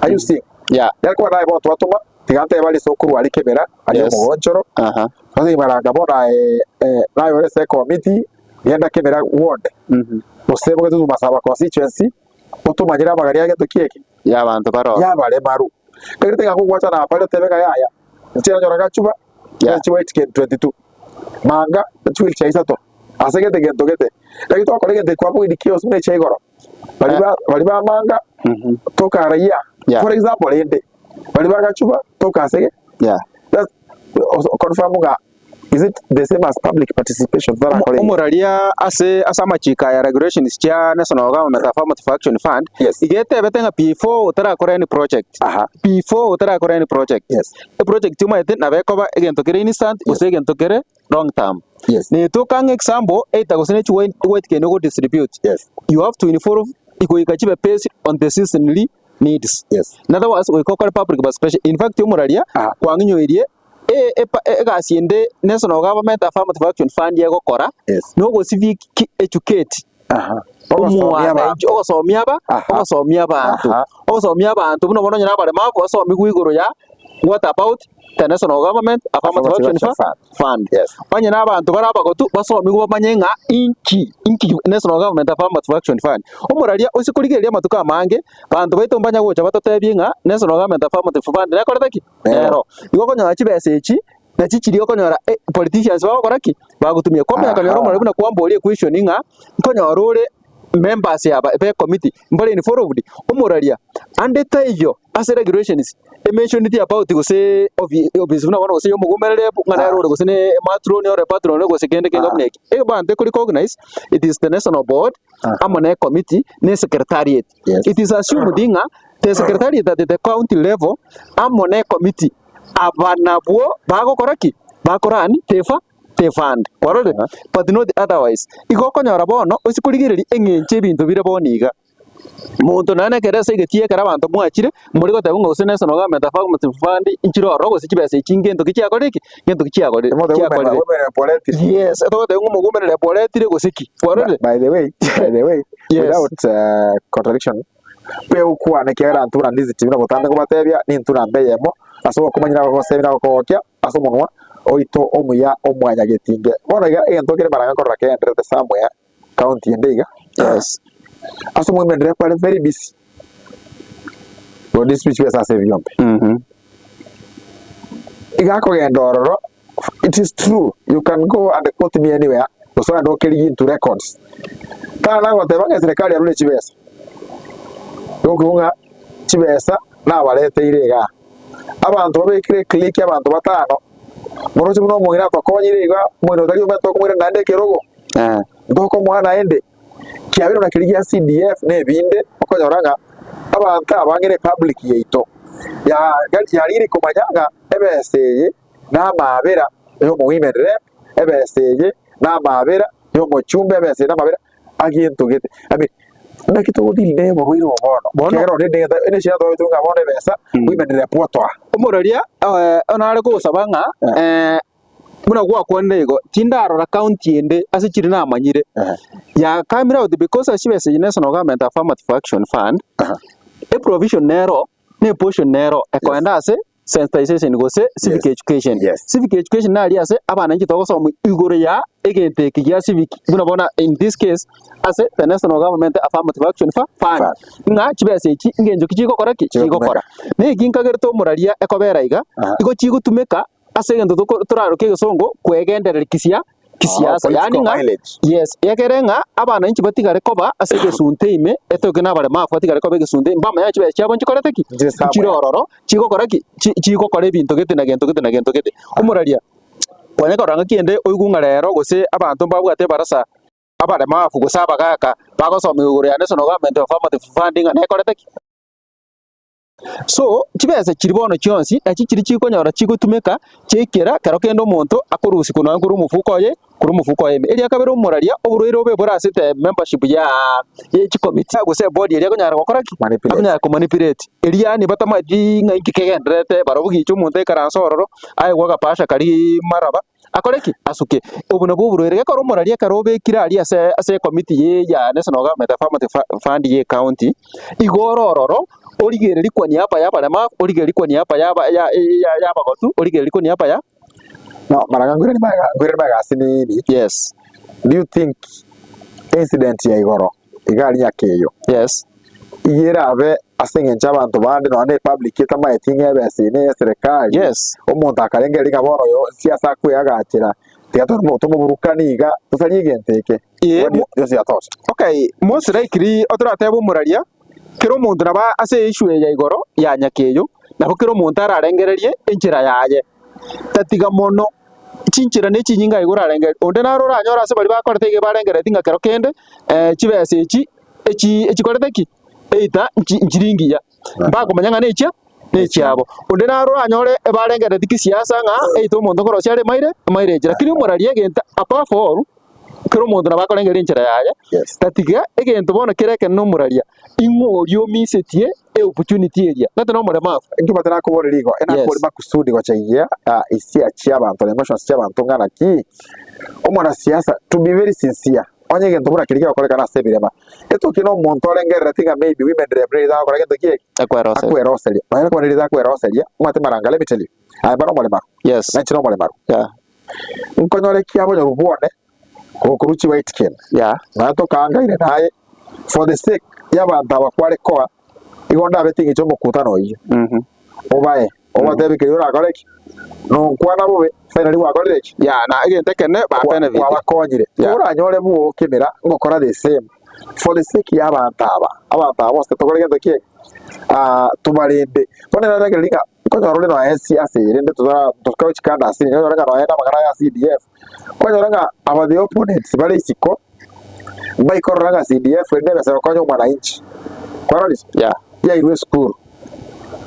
are you seeing? Yeah. Yari koba naye bono twatoma, tiga ntebe aria ase okorwa aria kemera, aria Yes. omogonchoro, Aha. Ase ibaranga bono aye eh, naye ore ase ekomiti, genda kemera ward, Mhm. gose bogetutu Masaba constituency, otomanyere amagani a gento ki eke, Ya abanto baroo. yabaremaru. Ekero tiga kogwacha na apare otebe ng'a yaya, inche nanyora gachuba, Yeah. chi white cane 22, manga chiwheelchair isato, ase gete gento gete. Lakini twakora egento ekio kwabwedi kiosi buna ekia igoro, baria ba baria ba manga, Mhm. toka raia, Yeah. for example rende, baria ba gachuba, toka asege, Yeah. that's confirm ng'a is it the same as public participation totarakora iga? Omoraria ase ase amachiko aya regulations chia National Government Affirmative Action Fund, Yes. iga etebete ng'a before otarakora any project, Aha. before otarakora any project, Yes. eproject omanyete nabo ekoba egento kere instant gose egento kere long term. Yes. Netoka ng'a example, either gose ne chiwine white cane ogo distribute, Yes. you have to involve goika chibe based on the seasonally needs. Yes. In other words, goika okore public participation. In fact, omoraria, Aha. kwang'inyoirie e- epa- e- egasi ende National Government Affirmative Action Fund egokora, Yes. nogo civic educate Aha. Ogosomia omwananchi, abanto. ogosomia aba, Aha. ogosomia abanto, Aha. ogosomia abanto buna bono onye nabaremabu basomigwe igoro ya what about the National Government Affirmative Affirmative Action Action Fa- Fund. Fund. Yes. Onye na abanto bare abagotu basomigwe bamanye ng'a inki inki National Government Affirmative Action Fund. Omoraria ase korigereria amatuko amange, banto baito mbanya gocha batotebie ng'a National Government Affirmative Fund nekorete ki? Nero. Nero. Igo okonyora chibesa echi, nachi chiria okonyora politicians bagokora ki? Bagotumia. Kwamanya konyora Aha. omorero buna kwamboria equestion ng'a, nkonyora ore members aba be committee mbare involved, omoraria ande taiyo ase regulations ementioneti about gose obi ofisi buna bono gose ya omogomereri ng'a nere ore gose ne matron ore patron gose kende kenge buna eke. Ebanto eko recognize it is the national board amo ne committee ne secretariat. Yes. It is assumed ng'a the secretariat at the county level amo ne committee aba nabwo bagokora ki? Bakorani the the fund. Kwarorire? But not otherwise. Igo okonyora bono ase korigereria eng'encho ebinto bire bono iga. Monto nonya nekero ase egetii ekero abanto mwachire, more goteba ng'a gose National Government Affirmative Fund nchire ororo gose chibesa echi ngento ki chiakorire ki? Ngento ki chiakorire Omonto chiakorire. women poretire. Yes, togoteba ng'a omogomereri aporetire gose ki? Kwarorire? By the way, by the way, Yes. without contradiction, bwegokwana ekiagera intwe buna Ndiziti buna botambe nkobatebia, nintwe namba eyemo, ase ogokomanyera gogosemi na gokogokia ase omonwa oito omuya omwanyagetinge. Bono iga egento kere maranga nkorora kegendererete somewhere county ende iga, Yes. ase omoimenere kware very busy, godistribute chibesa ase ebiombe. Iga akogenda ororo, it is true you can go and quote me anywhere, gose ogende okerigi into records. Tana goteba ng'a eserekari yarure chibesa, igo okigwa ng'a chibesa nabareteire igaa. Abanto babekire eclique abanto batano, moroche buna omong'ina atokonyire iga, omong'ina otari omanyete tokomoira naende ekerogo, ntokomoa naende. Kiabire buna keria gia CDF na ebinde, okonyora ng'a abanto abange na epublic yaito yarire komanya ng'a ebesa eye na amaabera ya omo women rep, ebesa eye na amaabera ya omochumbe, ebesa eye na amaabera agento gete. I mean, naki togodeal na oborwaire obo bono? Bono- Ekiagera onde nigo ene shida twabeire ng'a bono ebesa, women rep otoa. Omoraria nare kogosaba ng'a buna gwakwanire igo, tindarora county ende ase chiri namanyire, ya coming out because ase chibesa echi National Government Affirmative Action Fund, eprovision nero, na eportion nero ekoenda ase sensitization gose civic education. Civic education naria ase abananchi togosoma igoro ya egento eke gia civic buna bono in this case ase the National Government Affirmative Action Fund, ng'a chibesa echi ngencho ki chigokora ki? Chigokora. Na eki nkagerete omoraria ekobera iga, igo chigotumeka ase egento toko toraroke egesongo kwegendererikisia. Kisiasa, yaani Political ng'a mileage. yes, egere ng'a abananchi batigare koba ase egesunte ime, etoke na abaremafu batigare koba egesunte ime, mbamanye chibesa chiabo nchikorete ki? Nchire somewhere. Nchire ororo, chigokora ki? Chi chigokora ebinto gete na gento gete na gento gete. Omoraria, kwanya korora ng'aki ende oigwe ng'a rero gose abanto mbabwate ebarasa abaremafu gose abagaka bagosomigwa igoro ya National Government Affirmative Fund ng'a nekorete ki? So, chibesa chiria bono chionsi, nachi chiria chikonyora chigotumeka chiaikera kero kende omonto akorusia korwa nonye korwa omofuko oye, korwa omofuko oye ime. Eria kabere omoraria, oborwaire obe bore ase the membership ya ye chikomiti gose ebodi eria akonyara gokora ki? Manipulate. Akonyara komanipulate. Eria yaani batamanyeti ng'a inki kegendererete barobwo gicha omonto aikaranse ororo, aegwe agapasha karia maraba, Akore ki? Asuke. Obo nabwo oborwaire. Gekora omoraria ekero obekire aria ase ase ekomiti ye ya National Government Affirmative Fund ye ecounty, igo ore ororo, origererie kwa niaba ya abaremafu, origererie kwa niaba ya aba ya ya ya abagotu, origererie kwa niaba ya. No, mara ngwirani maega ngwirani maega asinini. Yes. Do you think incident ya igoro iga aria Nyakeyo Yes. iga erabe ase eng'encho abanto bande nonya na epublic etamaeti ng'a ebesa eye neye eserekari, Yes. omonto akarengereria ng'a bono oyo siasa akweagachera, tiga tomo tomoburukanie iga tosarie egento eke. Ee, What mo- is your thought? Okay, most likely otoratebe omoraria, kera omonto nabo ase issue eye ya igoro ya Nyakeyo, nabo kera omonto ararengererie enchera yaye. Tatiga mono, chinchera ne chinyinga aye orarengererie. Onde naro oranyore ase baria bakorete iga barengereretie ng'a kero kende, chibesa echi echi echikorete ki? Eita nchi nchiri ngiya, mbakomanya ng'a nechia nechiabo. Onde naro oranyore ebarengerereti kisiasa ng'a eita omonto nkorosia are emaire emileage. Lakini omoraria egento above all, kera omonto nabo akorengereria enchera yaye, Yes. tatiga egento bono kere ekenene omoraria, ing'o oria omisetie eopportunity eria, gati nomoremafu. Inki omanyete nakoboreria igo? Enakobori Yes. makusudi gochaigia ah, hisia chi'abanto na emotions chi'abanto ng'a naki, omwanasiasa to be very sincere, Onye egento buna keria kegokorekana ase ebirema, etoki nomonto orengerereti ng'a maybe women rep nerieta agokora gento ki eke? Akweroseria. Akweroseria. Nonya koba nerieta akweroseria, omanyete maranga, let me tell you, aye mbare omoremaru, Yes. na inche nomoremaru. Yeah. Nkonyore ki abonyoru bwone gokorwa chi white skin, Yeah. nonya tokaangaine naye, for the sake y'abanto aba kware koa, Igo ndabe ting'icha omokutano oyio, obae, obatebie keria orakore ki, nonkwana bobe, finally gwakorire ki? Yeah, na egento ekene ba benefit. Kwabakonyire. Yeah. Oranyore bwokemera ngokora the same for the sake ya abanto aba, abanto aba bonsi tokore gento ki eke? Ah, tobarende. Bono naragereria ng'a nkonyora ore nonya esiasa eye rende totara tokae chikanda ase onyore ng'a nonya namang'ana ya CDF, kwanyora ng'a aba the opponents bare isiko, Mbaikorora ng'a CDF ere nebesa gokonya omwananchi. Kwarorire? Yeah. Yairwe esukuru.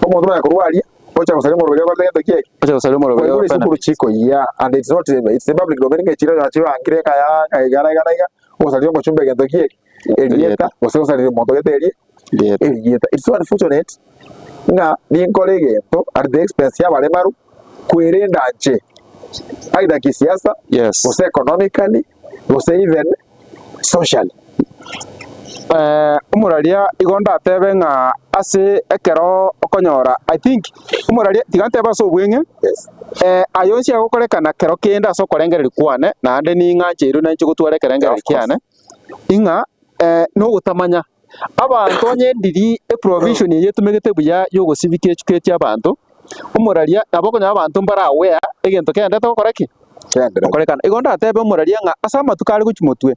Omonto omanya korwa aria, ocha gosaria omoroberi okorete gento ki eke? Ocha gosaria omoroberi Kwaigure o esukuru chikoyia and it's not it's a public domain ng'a echire onye chibangire ng'a ya ng'a iga na iga na iga, ogosaria omochumba egento ki eke? Erieta, gose gosaria omonto gete erie Erieta. erieta. It's so unfortunate ng'a ninkore egento at the expense ya abaremaru kwerenda nche either kisiasa Yes. gose economically gose even socially. Omoraria igo ndatebe ng'a ase ekero okonyora I think omoraria tiga ntebe ase obweng'e Yes. aye onsi agokorekana kero kende ase okorengereria kwane naende ning'ancheirwe nainche gotwara ekerengererio Of course. kiane, ing'a nogotamanya. Abanto onye ndiri eprovision eye etumegete buya yogosibika echuketie abanto, omoraria nabo okonyora abanto mbare aware egento kegenderete gokora ki? Kegenderete. Gokorekana. Igo ndatebe omoraria ng'a ase amatuko are gochia motwe,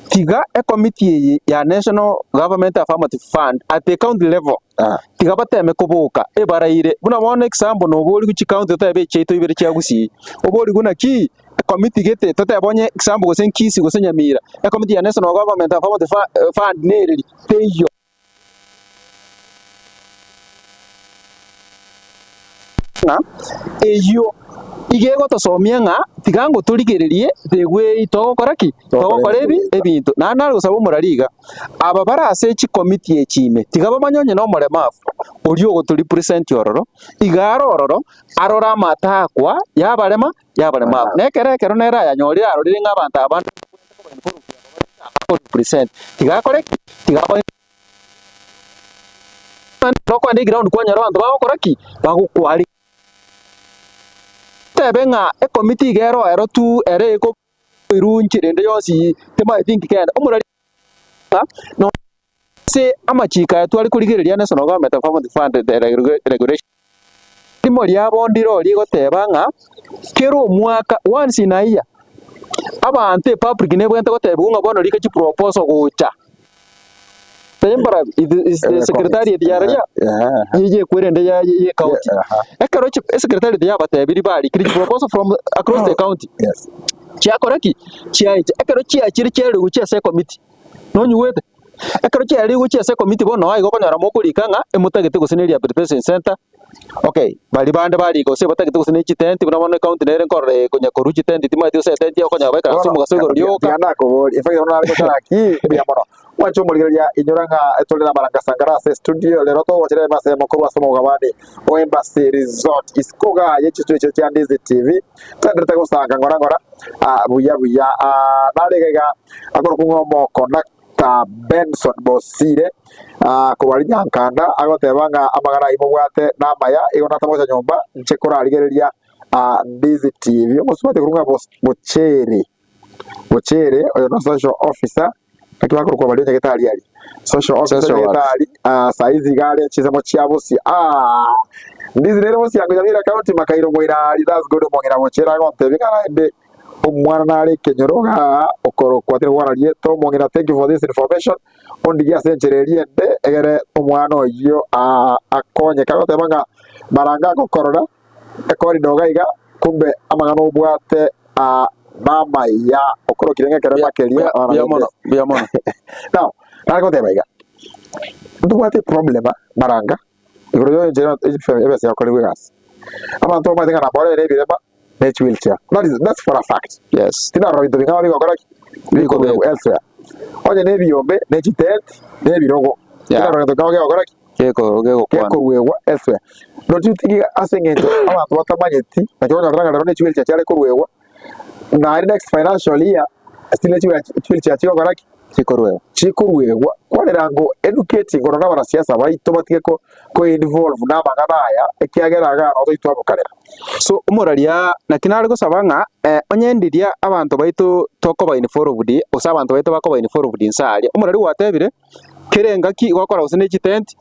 tiga ekomiti eye ya National Government Affirmative Fund at the county level, Ah. tiga bateme koboka ebaraire. Buna bono example noborigwe chicounty totebe echiaito ibere chia Gusii, oborigwe naki Ekomiti gete, totebe onye Kisambu gose Nkisi gose Nyamira, ekomiti ya National Government Affirmative Fund nereri, teiyo. Ng'a eyio iga egotosomia ng'a tiga ngotorigererie the way togokora ki? Togokora ebi ebinto. Naende nare gosaba omorari iga, aba bare ase chikomiti echi ime, tiga bamanye onye na omoremafu oria ogotorepresent ororo, iga are ororo, arore amatakwa y'abarema y'abaremafu. Na ekero ekero nere ayanyorire arorire ng'a abanto aba bakorepresent, tiga akore ki? Tiga abae Ekero okoenda eground kwanyora abanto bagokora ki? Bagokwari. Tebe ng'a ekomiti iga ero ero tu ere ekoirwa nchera ende yonsi temaeti nki kende. Omorari ng'a no ase amachiko aya tware korigereria National Government Affirmative Fund Regulation. Rimo riabo ndiro rigoteba ng'a kera omwaka, once in a year, Abanto epublic nebwenerete gotebigwa ng'a bono rika chiproposal gocha. Tembora it is the secretariat yararia ye ekwerende ya ye county. Ekero chi esecretariat yabatebirie barikire chiproposal from across the county. Yes. Chiakora ki? Chiaecha. Ekero chiachire chiarire gochia ase ecommittee, nonyigwete? Ekero chiarire gochia ase ecommittee bono igo okonyora mokorika ng'a emotagete gose ne rehabilitation centre, okay, baria bande barika gose batagete gose ne chitenti buna bono ecounty nere nkorora ekonya korwa chitenti timanyeti gose etenti okonyora baikaranse Bono, omogaso igoro rioka. tiga nakoborie, in fact bono nare gochora ki, mbuya mono. Mwanche omorigereria inyora ng'a tore na Maranga Sankara ase studio, rero togochera emasa eyemo korwa ase omogabane o Embassy Resort isiko igaa ye chistudio echio chia Ndizi TV, toenderete gosanga ng'ora ng'ora ah, buya buya. Ah, nare iga iga akorokwa ng'a omoconductor Benson Bosire ah, korwa Rinyankanda agoteba ng'a amang'ana ayio mobwate namaya, igo natama gocha nyomba inche korarigereria ah, Ndizi TV. Omosubati okorokwa ng'a Bos- Bochere Bochere oyo no social officer Naki bakorokwa baria nyagetari aria. Social officer Social works. nyagetari ah, saizi iga are chinsemo chia bosia ah, ndizi nere bosiango Nyamira county makairo moira aria that's good omong'ina Bochere agontebia ng'a naende omwana nare ekenyoro igaa okorokwa tari kwana rieta omong'ina thank you for this information ondigie ase enchera eria ende egere omwana oyio ah, akonyeke agoteba ng'a maranga agokorora Ecorridor iga iga, kumbe amang'ana obwate aa namaya okorokire ng'a ekerema keria Mbuya mbuya mono, mbuya mono. Now, nare goteba iga, ntobwate eproblem aa maranga, igoro ya enchera ebesa yakorerwa egasi. Abanto bamaete ng'a nabo bare na ebirema na echiwheelchair, that is that's for a fact. Yes. Tinarora binto bing'ao bigokora ki? Bikobekwa elsewhere. Onye na ebiombe, na echitent, na ebirogo, Yeah. tinarora gento keng'ao gegokora ki? Geko gegokwana. Gekoruegwa elsewhere. Don't you think ase eng'encho abanto batamanyeti, naki okonyora ng'a rero ne chiwheelchair chiare koruegwa, naende next financial year, still ne chiwheelchair chigokora ki? Chikoruegwa. Chikoruegwa. Kwarera ngo educating korwa na abanasiasa baito batige ko ko involve na amang'ana aya, ekiagera iga noo toitwabokarera. So omoraria naki nare gosaba ng'a onye ndiria abanto baito tokoba involved, gose abanto baito bakoba involved inse aria, omoraria gwatebire. Kera engaki gokora gose ne chitenti,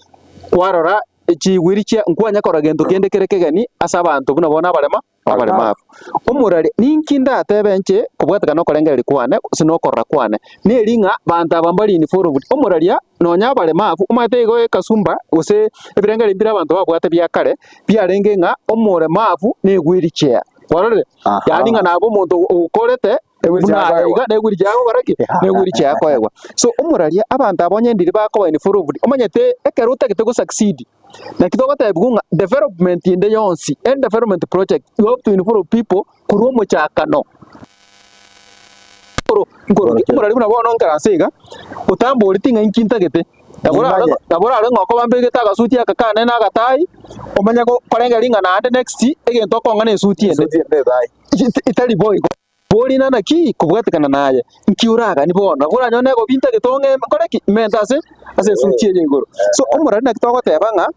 kwarora chigwiri chia nkwanya korora gento kende kere kegeni ase abanto buna bono abarema abaremafu. Omorari, ninki ndatebe inche kobwatekana nokorengereria kwane gose na okorora kwane, neri ng'a banto aba mbari involved. Omoraria nonya abaremafu, omanyete igo ekasumba gose ebirengererio mbire abanto babwate bia kare, biarenge ng'a omoremafu na ewheelchair, kwarorire? Yaani ng'a nabo omonto okorete Buna aye iga negwiri chiaye gokora ki? Negwiri chiaye koegwa. So omoraria abanto aba onye ndiri bakoba involved, omanyete ekero otagete go succeed, naki togotebiwa ng'a development ende yonsi, any development project, you have to involve people korwa omochakano. Nkoro nkorokia, omoraria buna bono nkaranse iga, otamboreti ng'a inki ntagete, nabo orare Nimanye. nabo orare ng'a okoba mbegete agasuti aka kane na agatai, omanye go korengereria ng'a naende next, egento okong'a na esuti ende. Esuti ende etai. Etari boigo. Boria naki kobwatekana naye, nki oraganie bono? Nabo oranyore negobi ntagete ong'e nkore ki? Mente ase ase esuti eye igoro. So omorari naki togoteba ng'a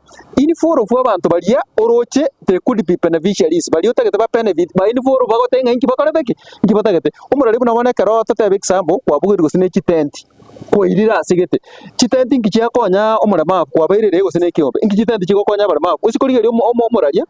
involve abanto baria oroche they could be beneficiaries, baria otagete ba benefit ba involve bagotebie ng'a inki bakorete ki? Inki batagete. Omorari buna bono ekero totebe example, kwabugeire gose ne chitenti, kwairire ase gete, chitenti inki chiakonya omoremafu kwabairire gose ne ekeombe, inki chitenti chigokonya abaremafu? Gose korigereria omo omo omoraria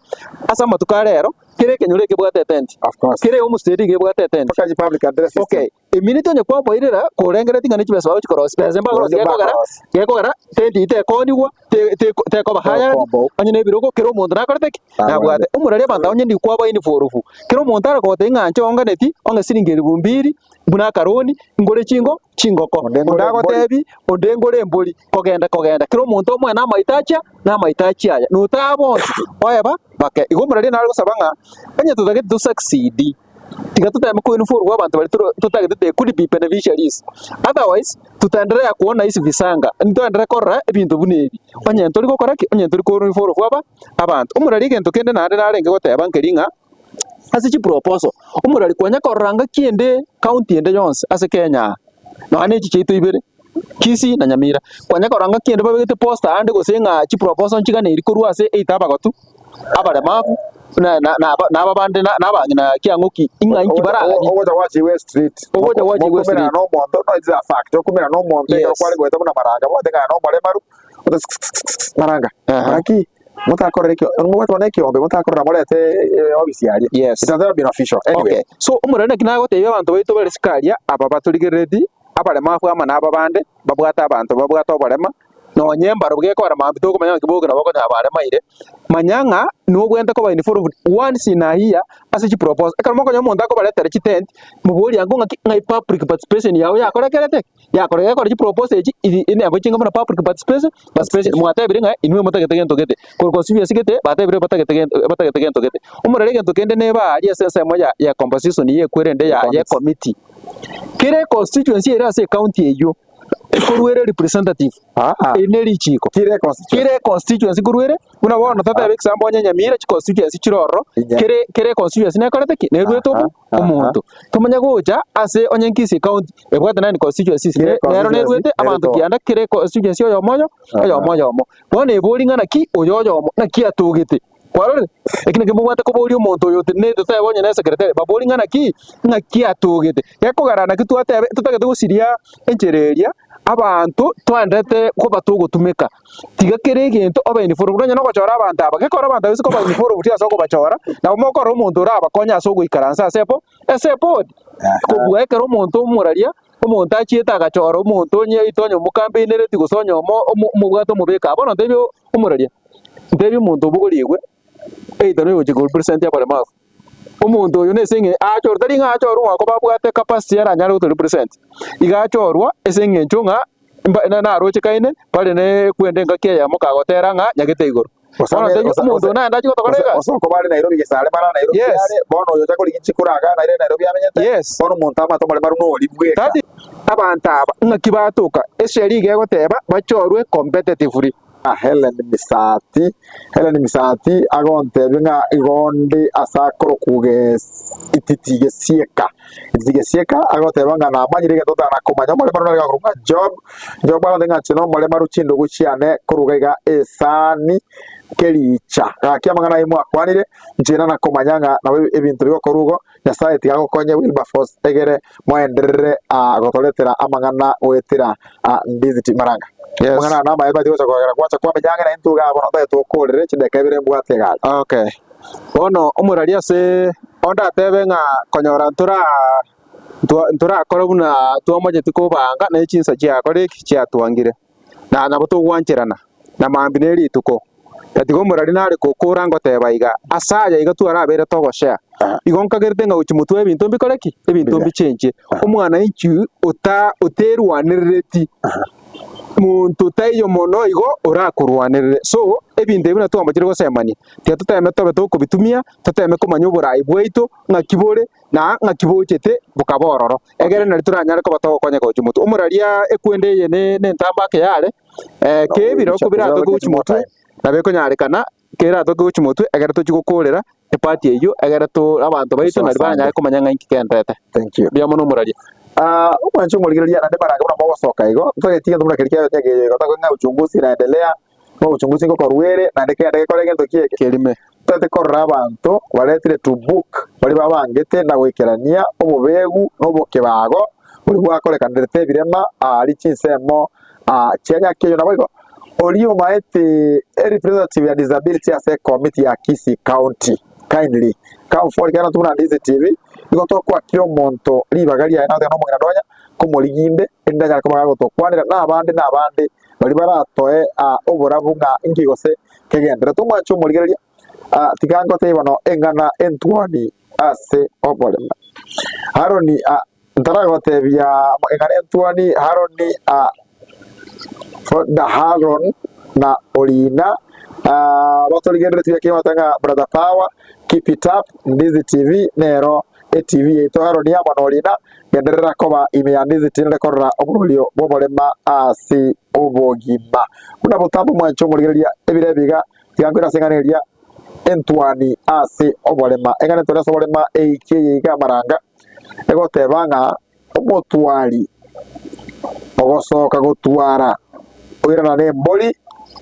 ase amatuko a rero. Kera ekenyoro ekebwate etenti, Of course. kera ehomestay nigo ebwate etenti. Mpaka public address system. Okay, eminute onye kwaboirera korengeretie ng'a ne chibesa bagochi korosia, besa mbakorosia Rosie gekogera, mbakorosia. gekogera tenti eyio tekoonigwa, te- te- tekoba hired, Tekomboa. onye na ebirogo kera omonto nakorete ki? Nabwate. Nabwate. Omorari abanto onye ndi kwaba involve, kera omonto are kogotebia ng'a inche onganeti, ong'e siringi elifu mbiri, buna akaroni, ngore chingo, chingoko. Onde ngore Onde embori. agotebi, onde ngore embori, kogenda kogenda, kera omonto omoe namaitachi aa, namaitachi aya, notaa bonsi, oeba bake. Igo omorari nare gosaba ng'a onye totagete to succeed, tiga toteme ko involve abanto baria toro totagete they could be beneficiaries, otherwise tutaendelea kuona hizi visanga, ntoenderee korora ebinto buna ebi, onye ntori gokora ki? Onye ntori ko involve aba abanto. Omorari egento kende naende narenge goteba nkeri ng'a ase chiproposal, omorari kwanya korora ngaki ende county ende yonsi ase Kenya aa, nonya na echi chiaito ibere, Kisii na Nyamira, kwanya korora ngaki ende babegete poster ande gose ng'a chiproposal nchiganeiri korwa ase either abagotu, abaremafu, na na na aba na aba bande na na abang'ina kiang'oki, ing'a inki baraganie. Ogocha gwachiigwa estreet. Ogocha gwachiigwa Mokomerana estreet. na omonto, no it's a fact, okomerana na omonto ekero Yes. kware goeta buna maranga, babwate ng'a na omoremaru, ote maranga, Aha. naki? Motakorera ekio, mobwate bono ekiombe motakorera morete ofisi aria. Yes. It has never been official. Anyway. Okay. So omorero naki nagotebia abanto baito bare isiko aria, aba batorigerereti, abaremafu amo na aba bande, babwate abanto babwate oborema, nonye mbarobwo gekogera mambia tokomanya ng'aki boke nabo okonyora baremaire, manya ng'a nobwenerete koba involved once in a year ase chiproposal. Ekero mokonyora omonto akobaretera chitent, moborie ango ng'aki ng'ai public participation yago yakorekerete ki? Yakoreka gekora chiproposal echi iri nabo chinga buna public participation participation mwatebire ng'a inwe motagete gento gete, korwa constituency gete batebire batagete gento batagete gento gete. Omorero egento kende neba aria ase ensemo ya ya composition ya ekwerende ya ya ecommittee, kera econstituency ere ase ecounty eywo, ekorwa ere representative, eri ne richiko. Kera econstituency. Kera econstituency nkorwa ere, buna bono totebe example onye Nyamira chiconstituency chire ororo, kere kera econstituency nekorete ki? Nerwete obo omonto. Tomanye gocha ase onye Kisii county ebwate nine constituencies Kera nero econstituency nerwete abanto nerwete kianda kera econstituency oyomo oyo oyomo oyomo. Bono ebori ng'a naki oyo oyomo naki atogete. Kwarorire? Eki nakio mobwate koboria omonto oyo otenenerete totebe onye ne secretary, baborie ng'a naki, ng'aki atogete. Gekogera naki twatebe totagete gosiria enchera eria, abanto twaenderete koba togotumeka. Tiga kera egento obe involved, onye nogochora abanto aba, gekogera abanto aba koba involved ase okobachora, nabo mokorora omonto orabakonye ase ogoikaransa ase ebo ase eboard. Kobua ekero omonto omoraria, omonto achiete agachora omonto onye oito onye omocampaignereti gose onye omo omo omobwate omobeka aa. Bono ntebie omoraria, ntebie omonto obogorigwe, either noyogochia korepresent abaremafu, omonto oyo nese eng'e achorwe, tari ng'a achorwe ng'a okoba abwate capacity aranyare gotorepresent, iga achorwa ase eng'encho ng'a mba na narochekaine, bare ne ekwenda engaki eyemo kagotera ng'a nyagete igoro. Gose Bono ame- ntebie gose- omonto gose- oyo naende achie gotokora Gose egasi. gose okoba are Nairobi gesare mara Nairobi Yes. are, bono oyo ocha korigia chikura igaa naire Nairobi amenyete, Yes. bono omonto amate omoremaru nori bweka. That is abanto aba ng'aki batoka, esheria iga egoteba bachorwe competitively. Hellen Misati, Hellen Misati agontebia ng'a igo onde ase akorokwa ges ititi gesieka, ititi gesieka agoteba ng'a namanyire egento otana komanya omoremaru nare akorokwa ng'a Job, Job agontebia ng'a inche nomoremaru chindugu chiane korwa iga iga esani kericha. Gaki amang'ana ayio mwakwanire, inche nana komanya ng'a nabo ebinto bigokorwa igo, Nyasae tiga agokonye Wilberforce egere moenderere gotoretera amang'ana goetera Ndiziti Maranga. Yes. Amang'ana aya namaye tobati gocha kogera gwacha kwamenya ang'e naintwe igaa bono totagete tokorere chidakika ibere mbwate egari. Okay. Bono omorari ase onde atebe ng'a konyora ntora ntwa ntorakore buna twamanyeti kobanga ne chinsa chiakore ki chiatwangire. Na nabo togwancherana, na mambia ne rituko. Tatiga omorari nare gokora ngoteba iga, Ase aya iga twarabeire togoshea. Igo nkagerete ng'a gochia motwe ebinto mbikore ki? Ebinto mbichenchie. Omwananchi ota oterwanerereti, monto taiyo mono igo orakorwanerere. So, ebinto ebi buna twamachire gosemania, tiga toteme tobe tokobitumia, toteme komanya oborai bwaito ng'aki bore, na ng'aki bochete bokaba ororo. Egere nario toranyare koba togokonyeka gochia motwe. Omoraria ekwende eye ne nentambe ake yare, kebiroko biratoke gochia motwe, nabo ekonyarekana keratoke gochia motwe ekero tochia gokorera epati eyio egere to abanto baito nario baranyare komanya ng'a inki kenderete. Thank you. Mbuya mono omoraria. Ah, omwanchi omorigereria naende marange buna mogosoka igo, ntageti egento buna keria kiabete ekeyo igo, tagwe ng'a uchunguzi inaendelea, ng'a uchunguzi ngokorwa ere, naende kegende gekore egento ki eke. Kerime. Totagete korora abanto baretire to book baria babangete na goikerania obobegu na obokebago boria bwakorekanerete ebirema aaria chinsemo chia Nyakeyo. Naboigo oria omaete erepresentative ya disability ase ecommittee ya Kisii County kindly come forward ekiagera intwe buna Ndizi TV nigo tokoa kera omonto ribaga riaye nagoteba nomong'ina nonya komorigia inde erinde anyare koba gagotokwanera na abande na abande baria baratoe oborabu ng'a inki gose kegenderete. Omwanche omorigereria, tiga ngotebie bono eng'ana entwoni ase oborema. Haroni, ntaragotebia eng'ana entwoni, Haroni, na Haron na Orina, batorigereretie buya kegima ng'a Brother Power, keep it up, Ndizi TV nero eTV yaito Haroni amo na Orina, Genderera koba ime ya Ndizi tinare korora oborurio bw'oborema ase obogima. Buna botambe omwanche omorigereria ebiro ebi iga, tiga nkoire ase eng'ana eria entwani ase oborema. Eng'ana entwani ase oborema eikie eye iga amaranga, egoteba ng'a omotwari ogosoka gotwara oirana nembori,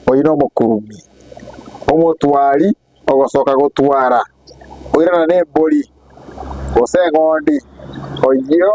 oyio nomokurumi. Omotwari ogosoka gotwara, oirana nembori, gose eng'ondi, oyio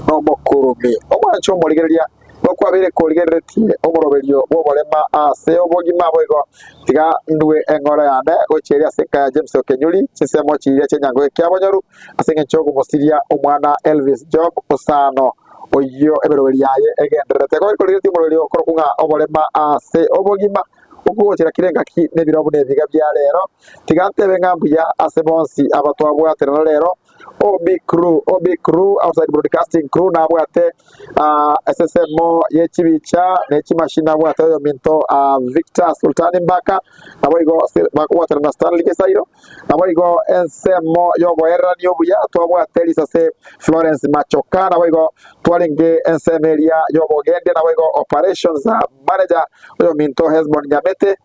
nomokurubi. Omwanche omorigereria, Gokwabeire korigereretie omoroberio bw'oborema ase obogima boigo, tiga ndue eng'ora yane gochia eria ase enka ya James Okenyuri, chinsemo chiria chi'enyango y'ekiabonyoru, ase engencho y'okomosiria omwana Elvis Job Osano, oyio emeroberi yaye egendererete. Kwabeire korigereretie omoroberio okorokwa ng'a oborema ase obogima, okogochera kera engaki nebiro buna ebiga bia rero, tiga ntebe ng'a mbuya ase bonsi abatwabwaterana rero, OB crew, OB crew, outside broadcasting crew nabwate ah, esesemo ye chibicha ne chimashini nabwate oyominto ah, Victor Sultani Mbaka naboigo si- bakobwatana na Stanley Gesairo naboigo ensemo y'oboererani obuya twabwate risase Florence Machoka naboigo twarenge ensemo eria y'obogendia naboigo operations ah, manager oyominto Hesbon Nyamete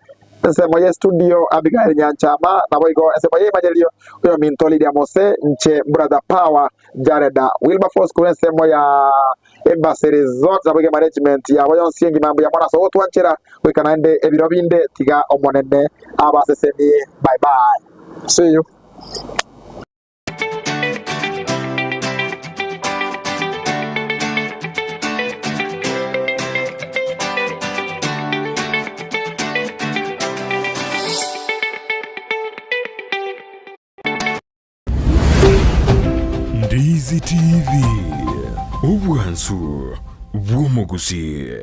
Ensemo ye studio Abigail Nyanchama, naboigo ensemo y'eimanyererio oyominto Lydia Mose, inche Brother Power Jareda Wilberforce korwa ensemo ya Embassy Resort, naboigo emanagement yabo yonsi engima mbuya mono ase ogotwanchera goika naende ebiro binde tiga Omonene abasesenie bye bye see you. Ndizi TV, obwansu bw'omogusii.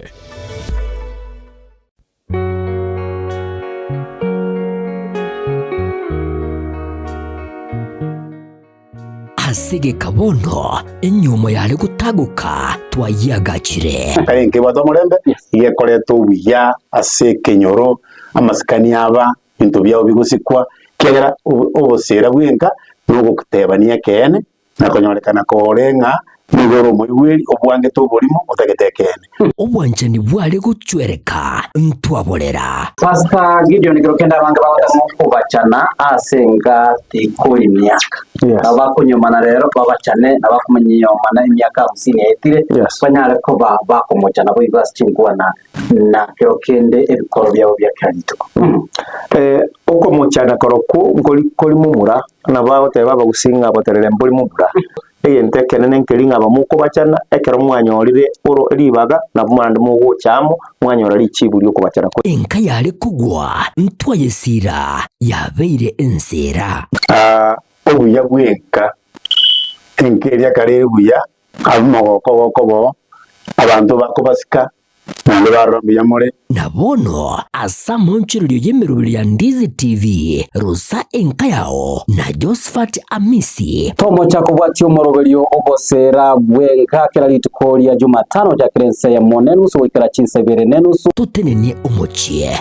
Ase egeka bono enyiomo yare gotagoka twayiagachire. Kare nkebwate omorembe, iga ekoreta obuya ase ekenyoro, amasikani aba, ebinto biabo bigosikwa, ekiagera obosera bwenka na ogotebania ekeene, na konyorekana kore ng'a nigo ore omoigweri obwangete oborimo otagete ekeene. Obwanchani bware gochwereka ntwaborera. Pastor Gideon kero kende abange bagotema okobachana ase enga tikori miaka. Yes. Nabo bakonyomana rero babachane na bakomonyomana emiaka hamsini yaetire Yes. banyare koba bakomochana boigo ase chinkwana na kero kende ebikoro biabo bia kera rituko. Eh, okomochana korokwo nkori kori momura, nabo agoteba abagusii ng'a boterere mbori momura. Egento ekenene nkeri ng'a abamokobachana, ekero mwanyorire oro ribaga, nabo naende mogocha amo, mwanyora richibu ri'okobachana kwe. Enka yare kogwa ntwayesiira, yabeire enseera. Aa, obuya bw'enka, enka eria kare ere buya, ab'omogoko ogokoba oo, abanto bakobasika, naende barora mbuya more. Na bono ase amaonchorerio y'emeroberi ya Ndizi TV, rosa enka yao na Josephat Amisi. Tomocha kobwatia omoroberio ogoseera bw'enka kera rituko ria Jumatano gochakera ensa eyemo nenusu goikera chinsa ibere nenusu. Totenenie omochie.